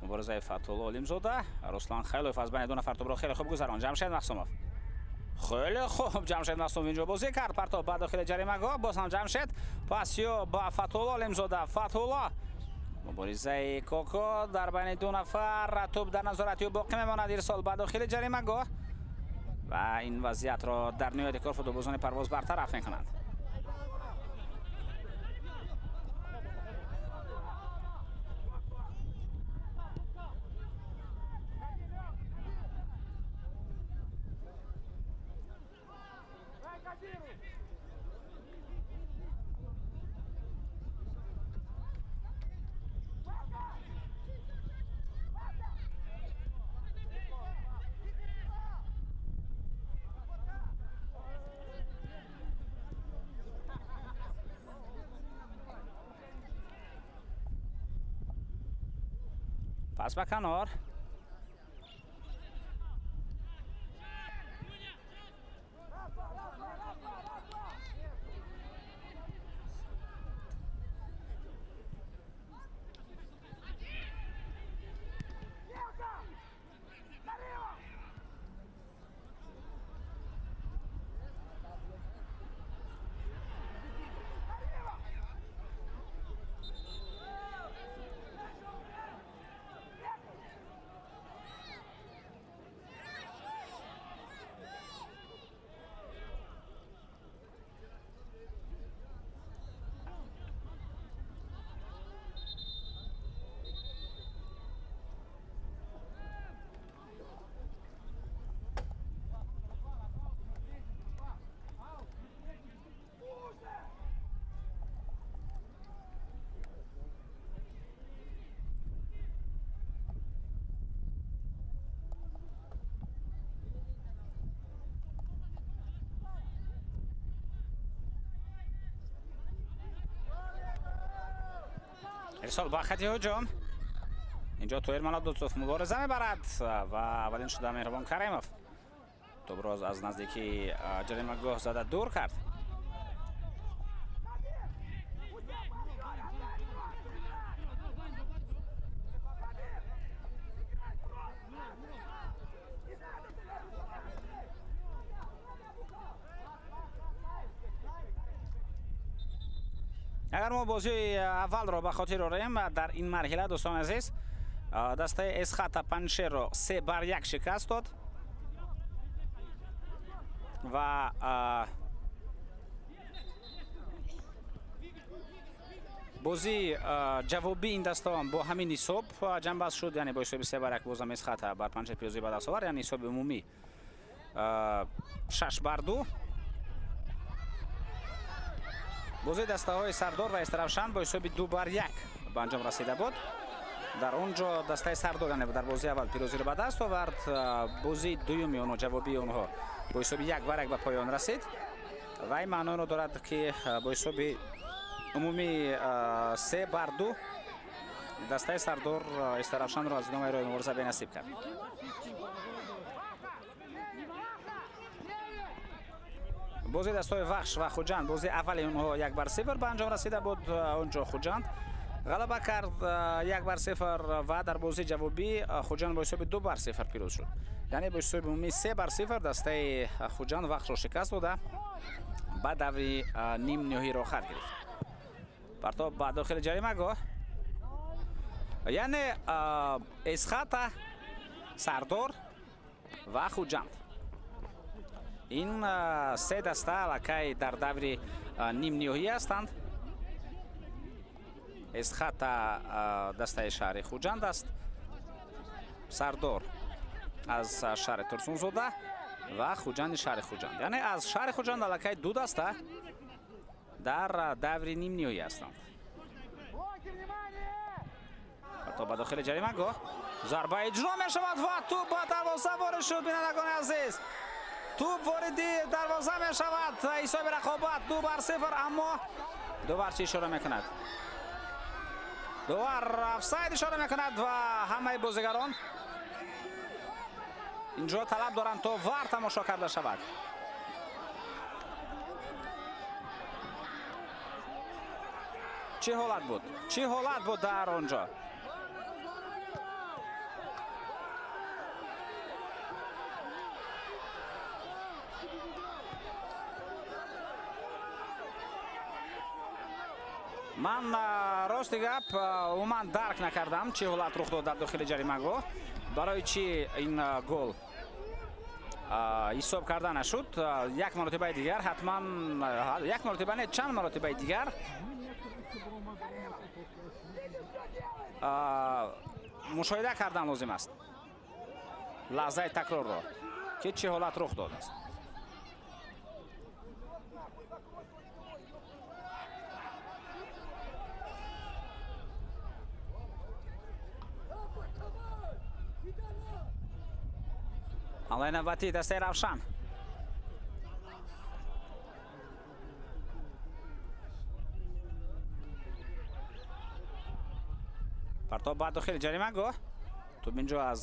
Муборизаи Фатулло Олимзода. Руслан Хайлоев аз байни ду нафар тӯбро хеле хуб гузаронд. Ҷамшед Махсумов. Хеле хуб Ҷамшед Махсумов инҷо бозӣ кард. Партов ба дохили ҷаримагоҳ. Боз ҳам Ҷамшед. Пасиё ба Фатулло Олимзода. Фатулло. Муборизаи Коко дар байни ду нафар. Тӯб дар назорати ӯ боқӣ мемонад. Ирсол ба дохили ҷаримагоҳ. Ва ин вазъиятро дар ниҳояти кор футболбозони Парвоз бартараф мекунанд. Пас ба канор. Ирсол ба хати ҳуҷум. Инҷо Тоҳир Малабдусов мубориза мебарад ва аввалин шуда Меҳрубон Каримов тӯбро аз наздикии ҷаримагоҳ зада дур кард. Агар мо бозии аввалро ба хотир орем, дар ин марҳила, дӯстони азиз, дастаи Эсхата Панҷшерро 3-1 шикаст дод ва бозии ҷавобии ин дастаон бо ҳамин ҳисоб ҷамъбаст шуд, яъне бо ҳисоби 3-1 бозам Эсхата бар Панҷшер пирӯзӣ ба даст овард, яъне ҳисоби умумӣ 6-2. Бозии дастаҳои Сардор ва Истаравшан бо ҳисоби 2-1 ба анҷом расида буд. Дар он ҷо дастаи Сардор, яъне дар бозии аввал пирӯзиро ба даст овард. Бозии дуюми онҳо, ҷавобии онҳо бо ҳисоби 1-1 ба поён расид ва ин маъноро дорад, ки бо ҳисоби умумӣ 3-2 дастаи Сардор Истаравшанро аз идомаи роҳи мубориза бенасиб кард. Бозии дастаҳои Вахш ва Хуҷанд, бозии аввали онҳо 1-0 ба анҷом расида буд. Он ҷо Хуҷанд ғалаба кард 1-0 ва дар бозии ҷавобӣ Хуҷанд бо ҳисоби 2-0 пирӯз шуд. Яъне бо ҳисоби умумӣ 3-0 дастаи Хуҷанд Вахшро шикаст дода ба даври нимниҳоиро хат гирифт. Партоб ба дохили ҷаримагоҳ, яъне Эсхата, Сардор ва Хуҷанд, ин се даста аллакай дар даври нимниҳоӣ ҳастанд. Эсхата дастаи шаҳри Хуҷанд аст, Сардор аз шаҳри Турсунзода ва Хуҷанди шаҳри Хуҷанд. Яъне аз шаҳри Хуҷанд аллакай ду даста дар даври нимниҳоӣ ҳастанд. То ба дохили ҷаримагоҳ зарба иҷро мешавад ва тӯб ба дарвоза ворид шуд. Бинандагони азиз, тӯб вориди дарвоза мешавад. Ҳисоби рақобат 2-0, аммо довар чӣ ишора мекунад? Довар офсайд ишора мекунад ва ҳамаи бозигарон инҷо талаб доранд, то вар тамошо карда шавад. Чӣ ҳолат буд? Чӣ ҳолат буд дар он ҷо? Ман, рости гап, умуман дарк накардам, чӣ ҳолат рух дод дар дохили ҷаримагоҳ, барои чӣ ин гол ҳисоб карда нашуд. Як маротибаи дигар ҳатман, як маротиба не, чанд маротибаи дигар мушоҳида кардан лозим аст лаҳзаи такрорро, ки чӣ ҳолат рух додааст. Ҳамлаи навбатии дастаи Равшан. Партоб ба дохили ҷаримагоҳ. Тӯб инҷо аз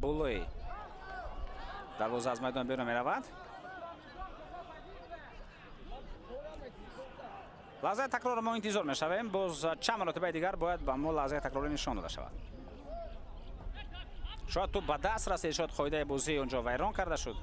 болои дарвоза аз майдон берун меравад. Лаҳзаи такрорро мо интизор мешавем. Боз чанд маротибаи дигар бояд ба мо лаҳзаи такрорӣ нишон дода шавад. Шояд тӯб ба даст расид, шояд қоидаи бозӣ онҷо вайрон карда шуд.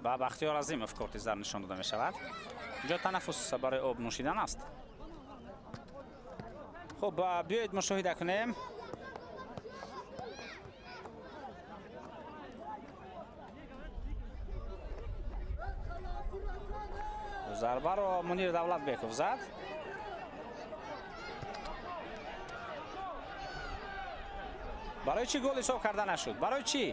Ба Бахтиёр Азимов корти зар нишон дода мешавад. Инҷо танаффус барои об нӯшидан аст. Хуб, биёед мушоҳида кунем. Зарбаро Мунир Давлатбеков зад. Барои чӣ гол ҳисоб карда нашуд? Барои чӣ?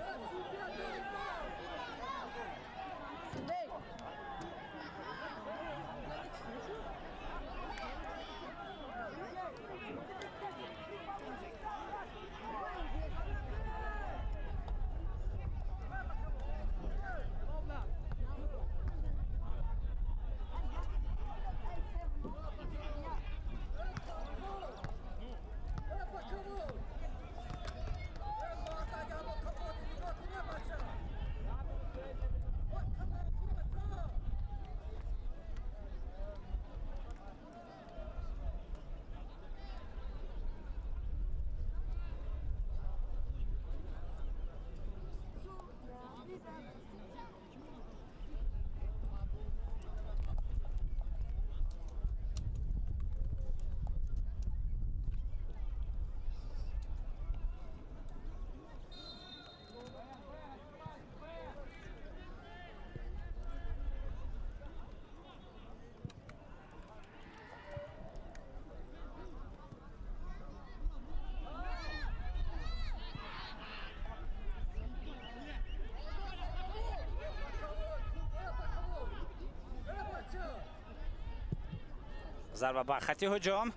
Зарба ба хати ҳуҷум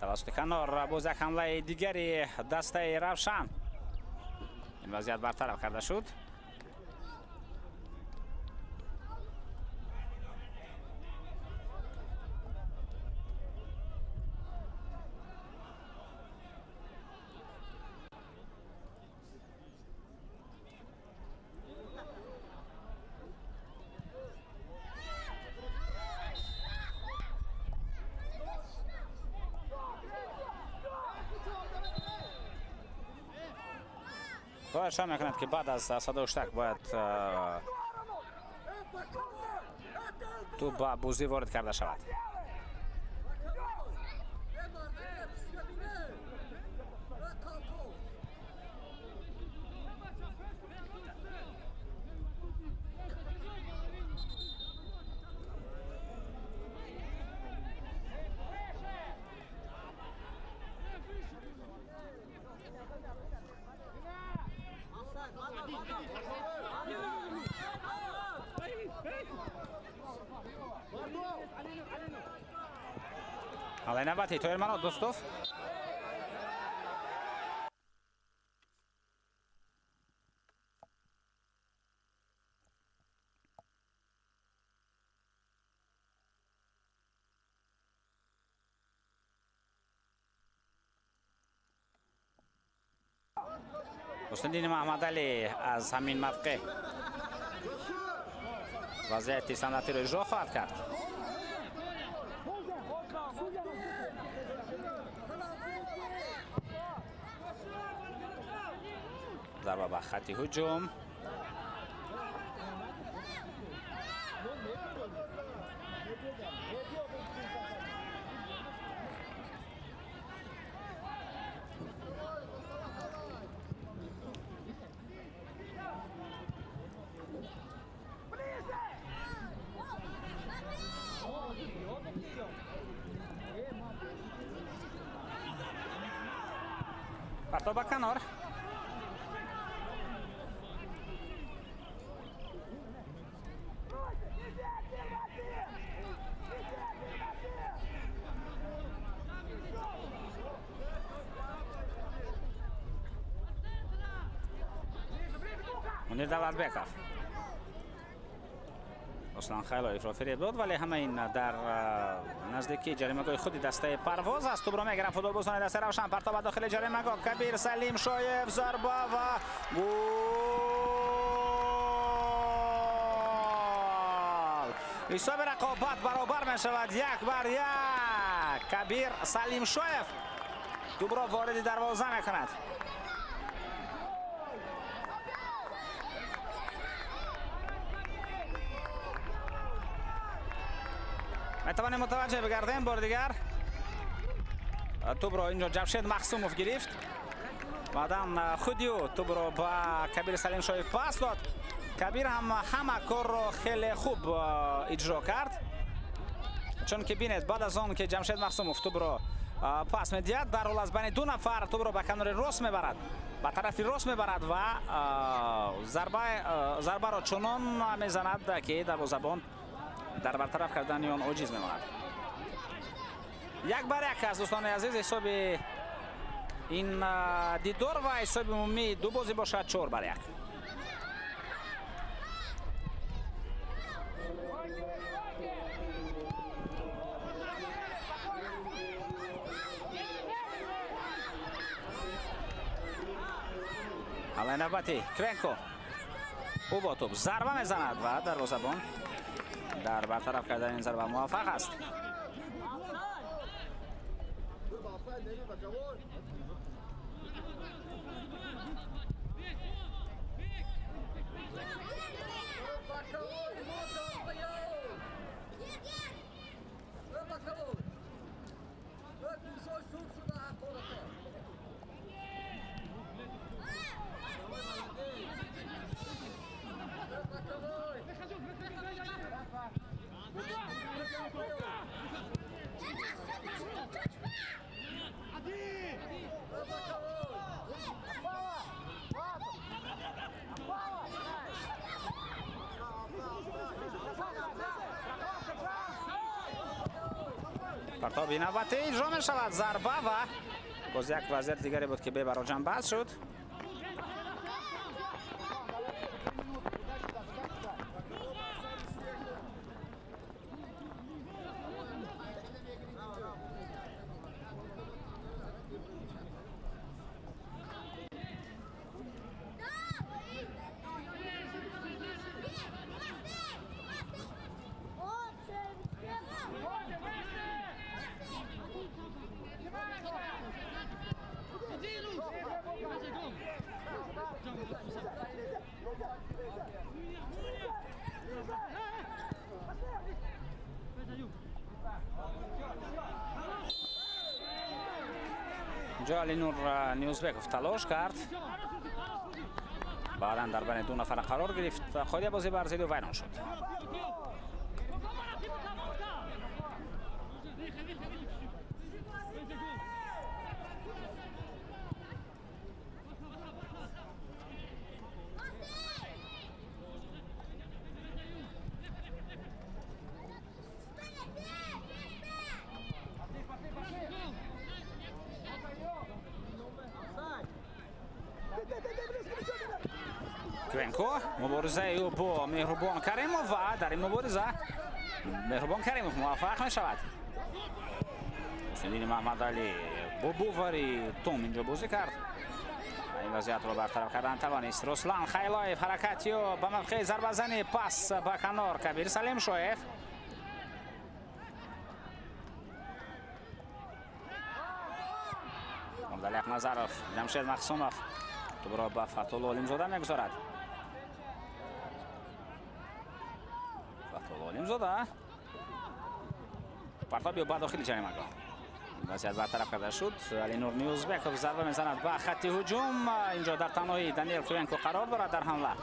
тавассути канор, боз як ҳамлаи дигари дастаи Равшан. Ин вазъият бартараф карда шуд. Ишора мекунад, ки баъд аз садои бояд тӯб ба бозӣ ворид карда шавад. Ҳамлаи навбати Тоирманот Дӯстов. Ҳусниддини Маҳмадалӣ аз ҳамин мавқеъ вазъияти санъатиро иҷро хоҳад кард. Зарба ба хати ҳуҷум. Партоб ба канор. Мунир Давлатбеков Руслан Хайлоевро фиреб дод, вале ҳама ин дар наздикии ҷаримагоҳи худи дастаи Парвоз аст. Тӯбро мегиранд футболбозони дастаи Равшан. Партоб ба дохили ҷаримагоҳ. Кабир Салим Шоев, зарба ва гол! Ҳисоби рақобат баробар мешавад 1-1. Кабир Салимшоев тӯбро вориди дарвоза мекунад. Метавонем мутаваҷҷеҳ бигардем бори дигар. Тӯбро инҷо Ҷамшед Махсумов гирифт. Баъдан худи ӯ тӯбро ба Кабир Салимшоев пас дод. Кабир ҳам ҳама корро хеле хуб иҷро кард. Чунки бинед, баъд аз он ки Ҷамшед Махсумов тӯбро пас медиҳад, дарҳол аз байни ду нафар тӯбро ба канори рост мебарад, ба тарафи рост мебарад ва зарбаро чунон мезанад, ки дарвозабон дар бартараф кардани он оҷиз мемонад. 1-1 аст, дӯстони азиз, ҳисоби ин дидор ва ҳисоби умумии ду бозӣ бошад 4-1. Ҳамлаи навбатӣ Квенко. Ӯ бо тӯб зарба мезанад ва дарвозабон дар бартараф кардани ин зарба муваффақ аст. Партоби навбатӣ иҷро мешавад, зарба ва боз як вазъияти дигаре буд, ки бебароҷам баҳс шуд. Инҷо Алинур Ниёзбеков талош кард, баъдан дар байни ду нафара қарор гирифт, қоидаи бозӣ бар зидди ӯ вайрон шуд. Квенко, муборизаи ӯ бо Меҳрубон Каримов ва дар ин мубориза Меҳрубон Каримов муваффақ мешавад. Ҳусайниддини Маҳмадалӣ бо бовари том инҷо бозӣ кард. Ин вазъиятро бартараф кардан тавонист. Руслан Хайлоев, ҳаракати ӯ ба мавқеи зарбазанӣ, пас ба канор Кабир Салимшоев. Мурдалиқ Назаров, Ҷамшед Махсумов тӯбро ба Фатҳулло Олимзода мегузорад. Фатҳулло Олимзода партоби ба дохили ҷаримагоҳ. Вазъият бартараф карда шуд. Алинур Ниёзбеков зарба мезанад ба хатти ҳуҷум. Инҷо дар танҳоӣ Даниел Квенко қарор дорад дар ҳамла.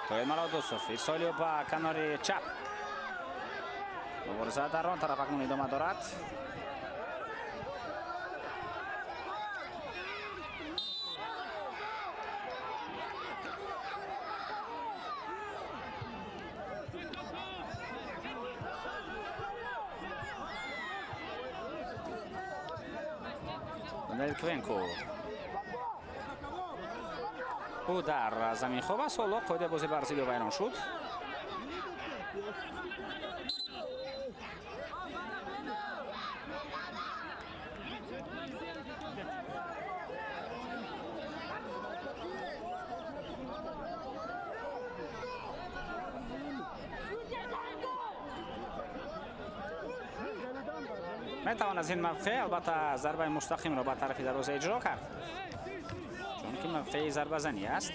Тоир Мародусов ирсоли ба канори чап. Мубориза дар он тараф акнун идома дорад. Даниел Квенко ӯ дар замин хоб аст. Ҳоло қоидаи бозӣ бар зидди ӯ вайрон шуд. Метавон аз ин мавқеъ албатта зарбаи мустақимро ба тарафи дарвоза иҷро кард, чунки Ки мавқеи зарбазанӣ аст.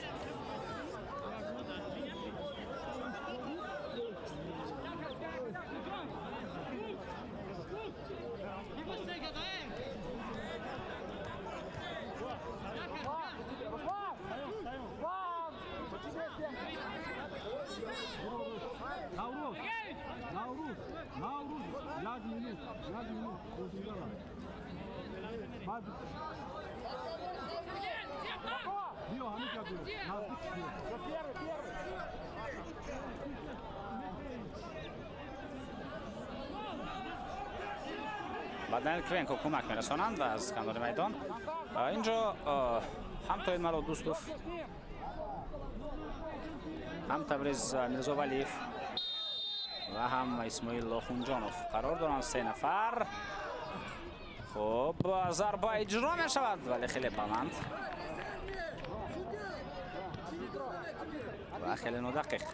Ба Даниэл Квенко кӯмак мерасонанд аз канори майдон. Инҷо ҳам Тоир Дӯстов, ҳам Табриз Мирзовалиев ва ҳам Исмоил Лохунҷонов қарор доранд, се нафар. Хуб, зарба иҷро мешавад, вале хеле баланд ва хеле нодақиқ.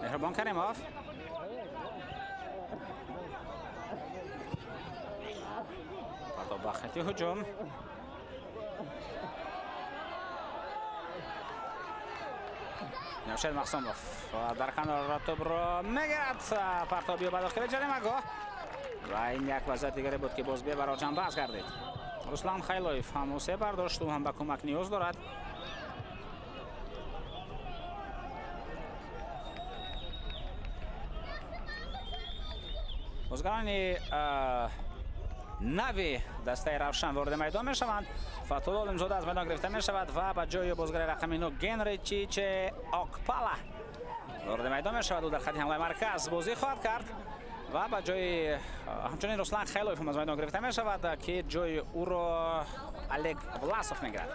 Меҳрубон Каримов, партоб ба хати ҳуҷум. Навшед Махсумов дар канор тӯбро мегирад, партоби ба дохили ҷаримагоҳ ва ин як вазъияти дигаре буд, ки боз бебаро ҷанбаз гардид. Руслан Хайлоев ҳам усе бардошт, ӯ ҳам ба кӯмак ниёз дорад. Бозгарони нави дастаи Равшан вориди майдон мешаванд. Фатҳулло Олимзода аз майдон гирифта мешавад ва ба ҷои бозгари рақами 9 Генри Чиче Окпала вориди майдон мешавад. Ӯ дар хати ҳамлаи марказ бозӣ хоҳад кард ва ба ҷои ҳамчунин Руслан Хайлоев аз майдон гирифта мешавад, ки ҷои ӯро Олег Власов мегирад.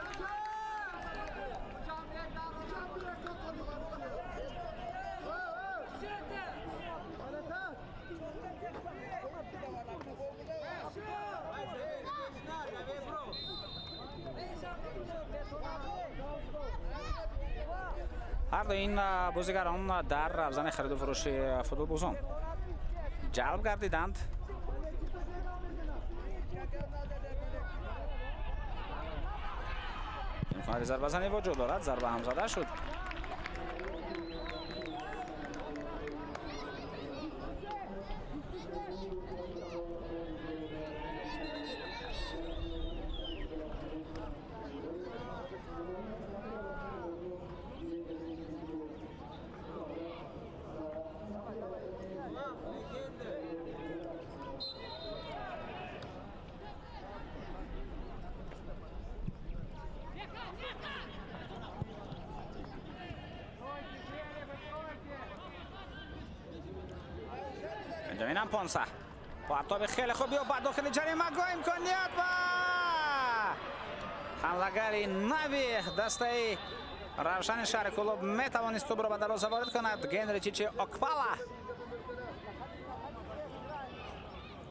Ҳар ду ин бозигарон дар равзани хариду фурӯши футболбозон ҷалб гардиданд. Имконоти зарбазанӣ вуҷуд дорад, зарба ҳам зада шуд. Бенҷамин Ампонса, партоби хеле хуб ё ба дохили ҷаримагоҳ, имконият ва ҳамлагари нави дастаи Равшани шаҳри Кӯлоб метавонист тӯбро ба дарвоза ворид кунад. Генри Чичи Окпала.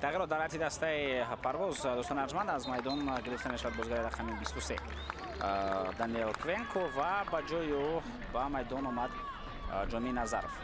Тағйирот дар ҳайати дастаи Парвоз, дӯстони арҷманд, аз майдон гирифта мешавад бозигари рақами 23 Даниэл Квенко ва ба ҷои ӯ ба майдон омад Ҷомӣ Назаров.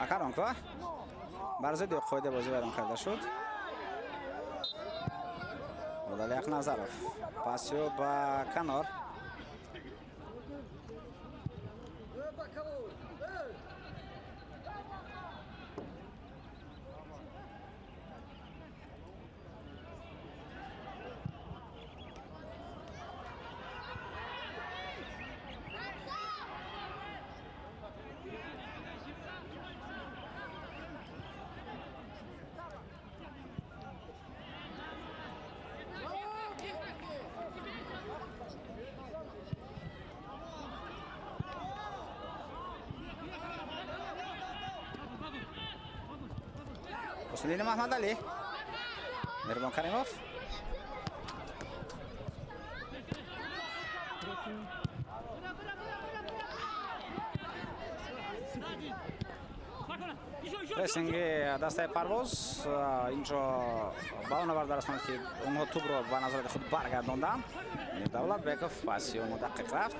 Акаронква бар зидди қоида бозӣ вайрон карда шуд. Муродалӣ Ҳақназаров пасиё ба канор. Ҳусниддини Маҳмадалӣ, Меҳрубон Каримов. Прессинги дастаи Парвоз инҷо ба он оварда расонд, ки онҳо тӯбро ба назорати худ баргардонданд. Давлатбеков паси он дақиқ рафт.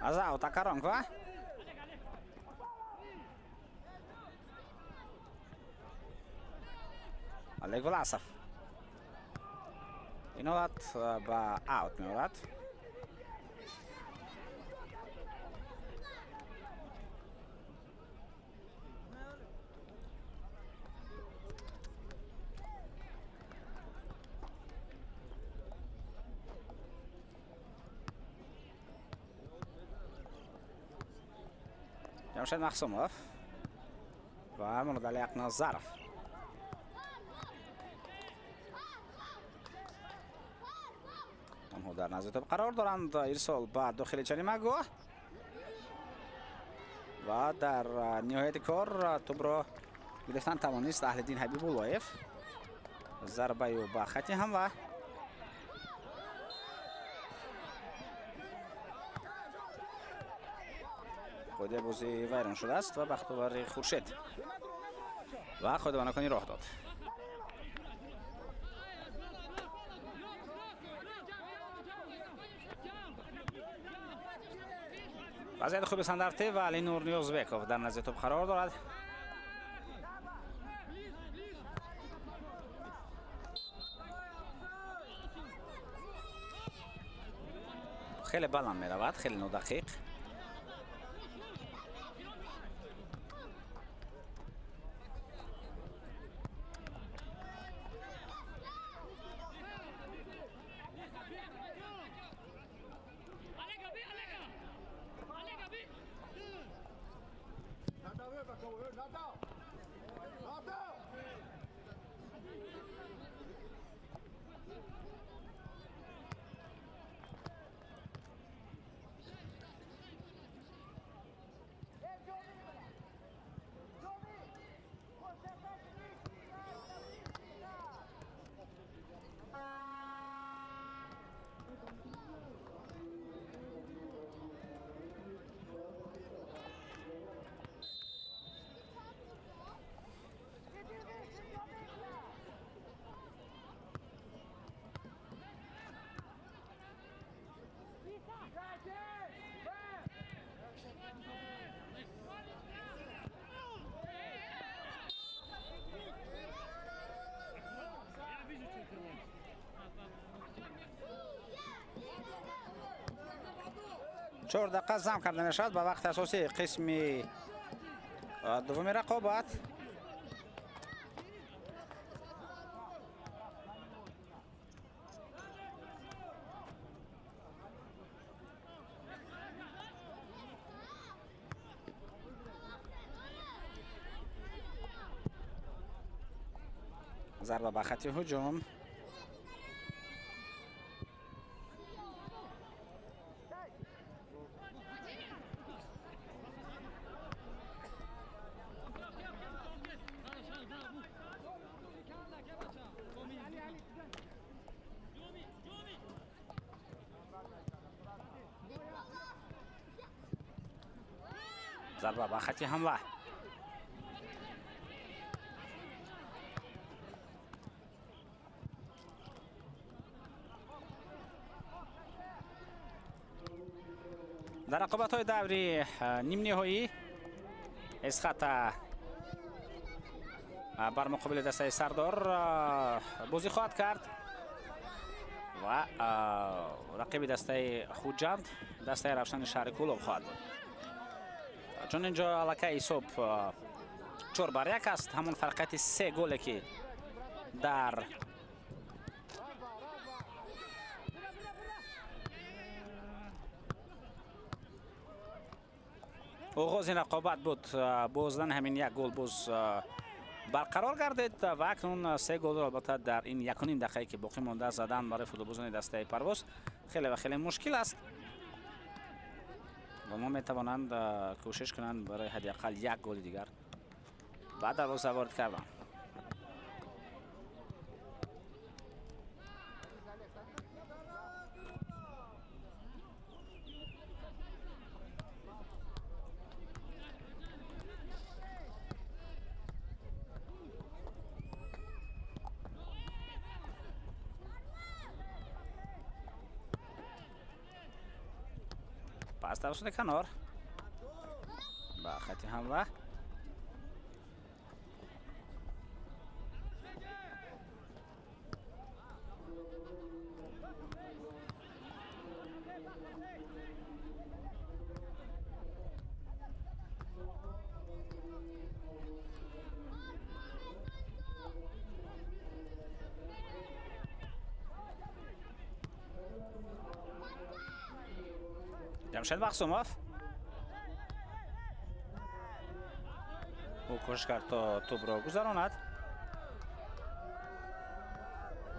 Аз аута Каронква. Олег Власов. Ин ҳолат ба аут меорад. Ҷамшед Маҳсумов ва Муродалӣ Ақназаров. Онҳо дар назди тӯб қарор доранд. Ирсол ба дохили ҷаримагоҳ ва дар ниҳояти кор тӯбро гирифтан тавонист Аҳлиддин Ҳабибуллоев. Зарбаю ба хати ҳамла. Қоидаи бозӣ вайрон шудааст ва бахтовари Хуршед ва қоидабанакони роҳ дод. Вазъияти хуби Сандарте ва Алинур Ниёзбеков дар назди тӯб қарор дорад. Хеле баланд меравад, хеле нодақиқ. 4 дақиқа зам карда мешавад ба вақти асосии қисми дуввуми рақобат. Зарба ба хати ҳуҷум. Зарба ба хати ҳамла. Дар рақобатҳои даври нимниҳоӣ Эсхата бар муқобили дастаи Сардор бозӣ хоҳад кард. Ва рақиби дастаи Хуҷанд дастаи Равшани шаҳри Кӯлоб хоҳад буд. Чун инҷо аллакай ҳисоб 4-1 аст, ҳамон фарқияти се голе ки дар оғози рақобат буд, бо задани ҳамин як гол боз барқарор гардид ва акнун се голро албатта дар ин якуним дақиқае ки боқӣ монда задан барои футболбозони дастаи Парвоз хеле ва хеле мушкил аст ва мо метавонанд кӯшиш кунанд барои ҳадди ақал як голи дигар ба дарвоза ворид кардан. Пас тавассути канор ба хати ҳамла. Ҷамшед Махсумов ӯ кӯшиш кард то тӯбро гузаронад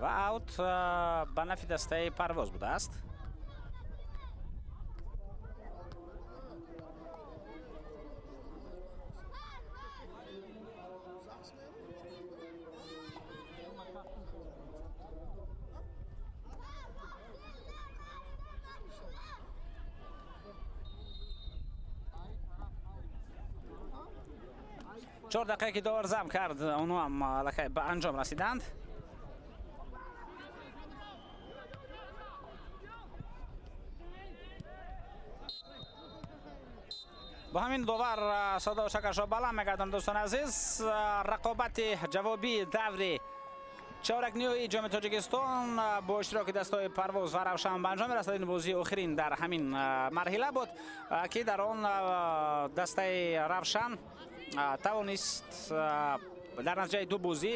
ва аут ба нафи дастаи Парвоз будааст. Чор дақиқа ки довар зам кард, онҳо ҳам аллакай ба анҷом расиданд. Бо ҳамин довар садо шакаршо баланд мегардонад. Дӯстони азиз, рақобати ҷавобии даври чоракниҳои Ҷоми Тоҷикистон бо иштироки дастаҳои Парвоз ва Равшан ба анҷом мерасад. Ин бозии охирин дар ҳамин марҳила буд, ки дар он дастаи Равшан тавонист дар натиҷаи ду бозӣ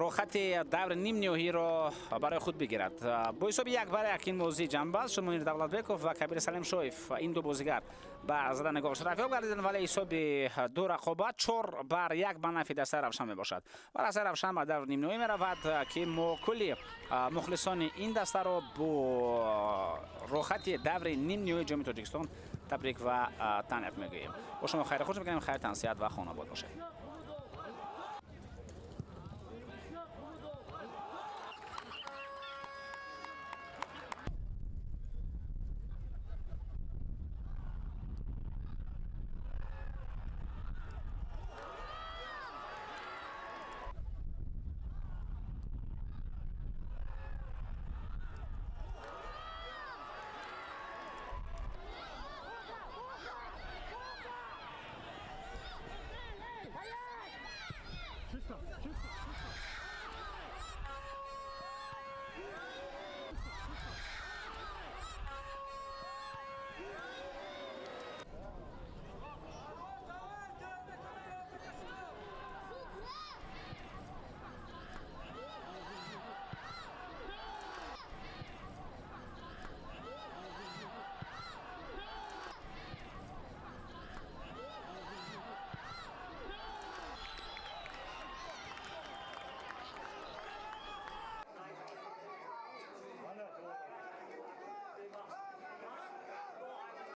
роҳхати даври нимниҳоиро барои худ бигирад. Бо ҳисоби 1-1 ин бозӣ ҷамъбаст шуд. Мунир Давлатбеков ва Кабир Салимшоев, ин ду бозигар ба задани гол шарафёб гардиданд, вале ҳисоби ду рақобат 4-1 ба нафи дастаи Равшан мебошад ва дастаи Равшан ба даври нимниҳоӣ меравад, ки мо кулли мухлисони ин дастаро бо роҳхати даври нимниҳоии Ҷоми Тоҷикистон табрик ва таҳният мегӯем. Бо шумо хайри хуш мекунем. Хайр, тансиҳат ва хонобод бошед.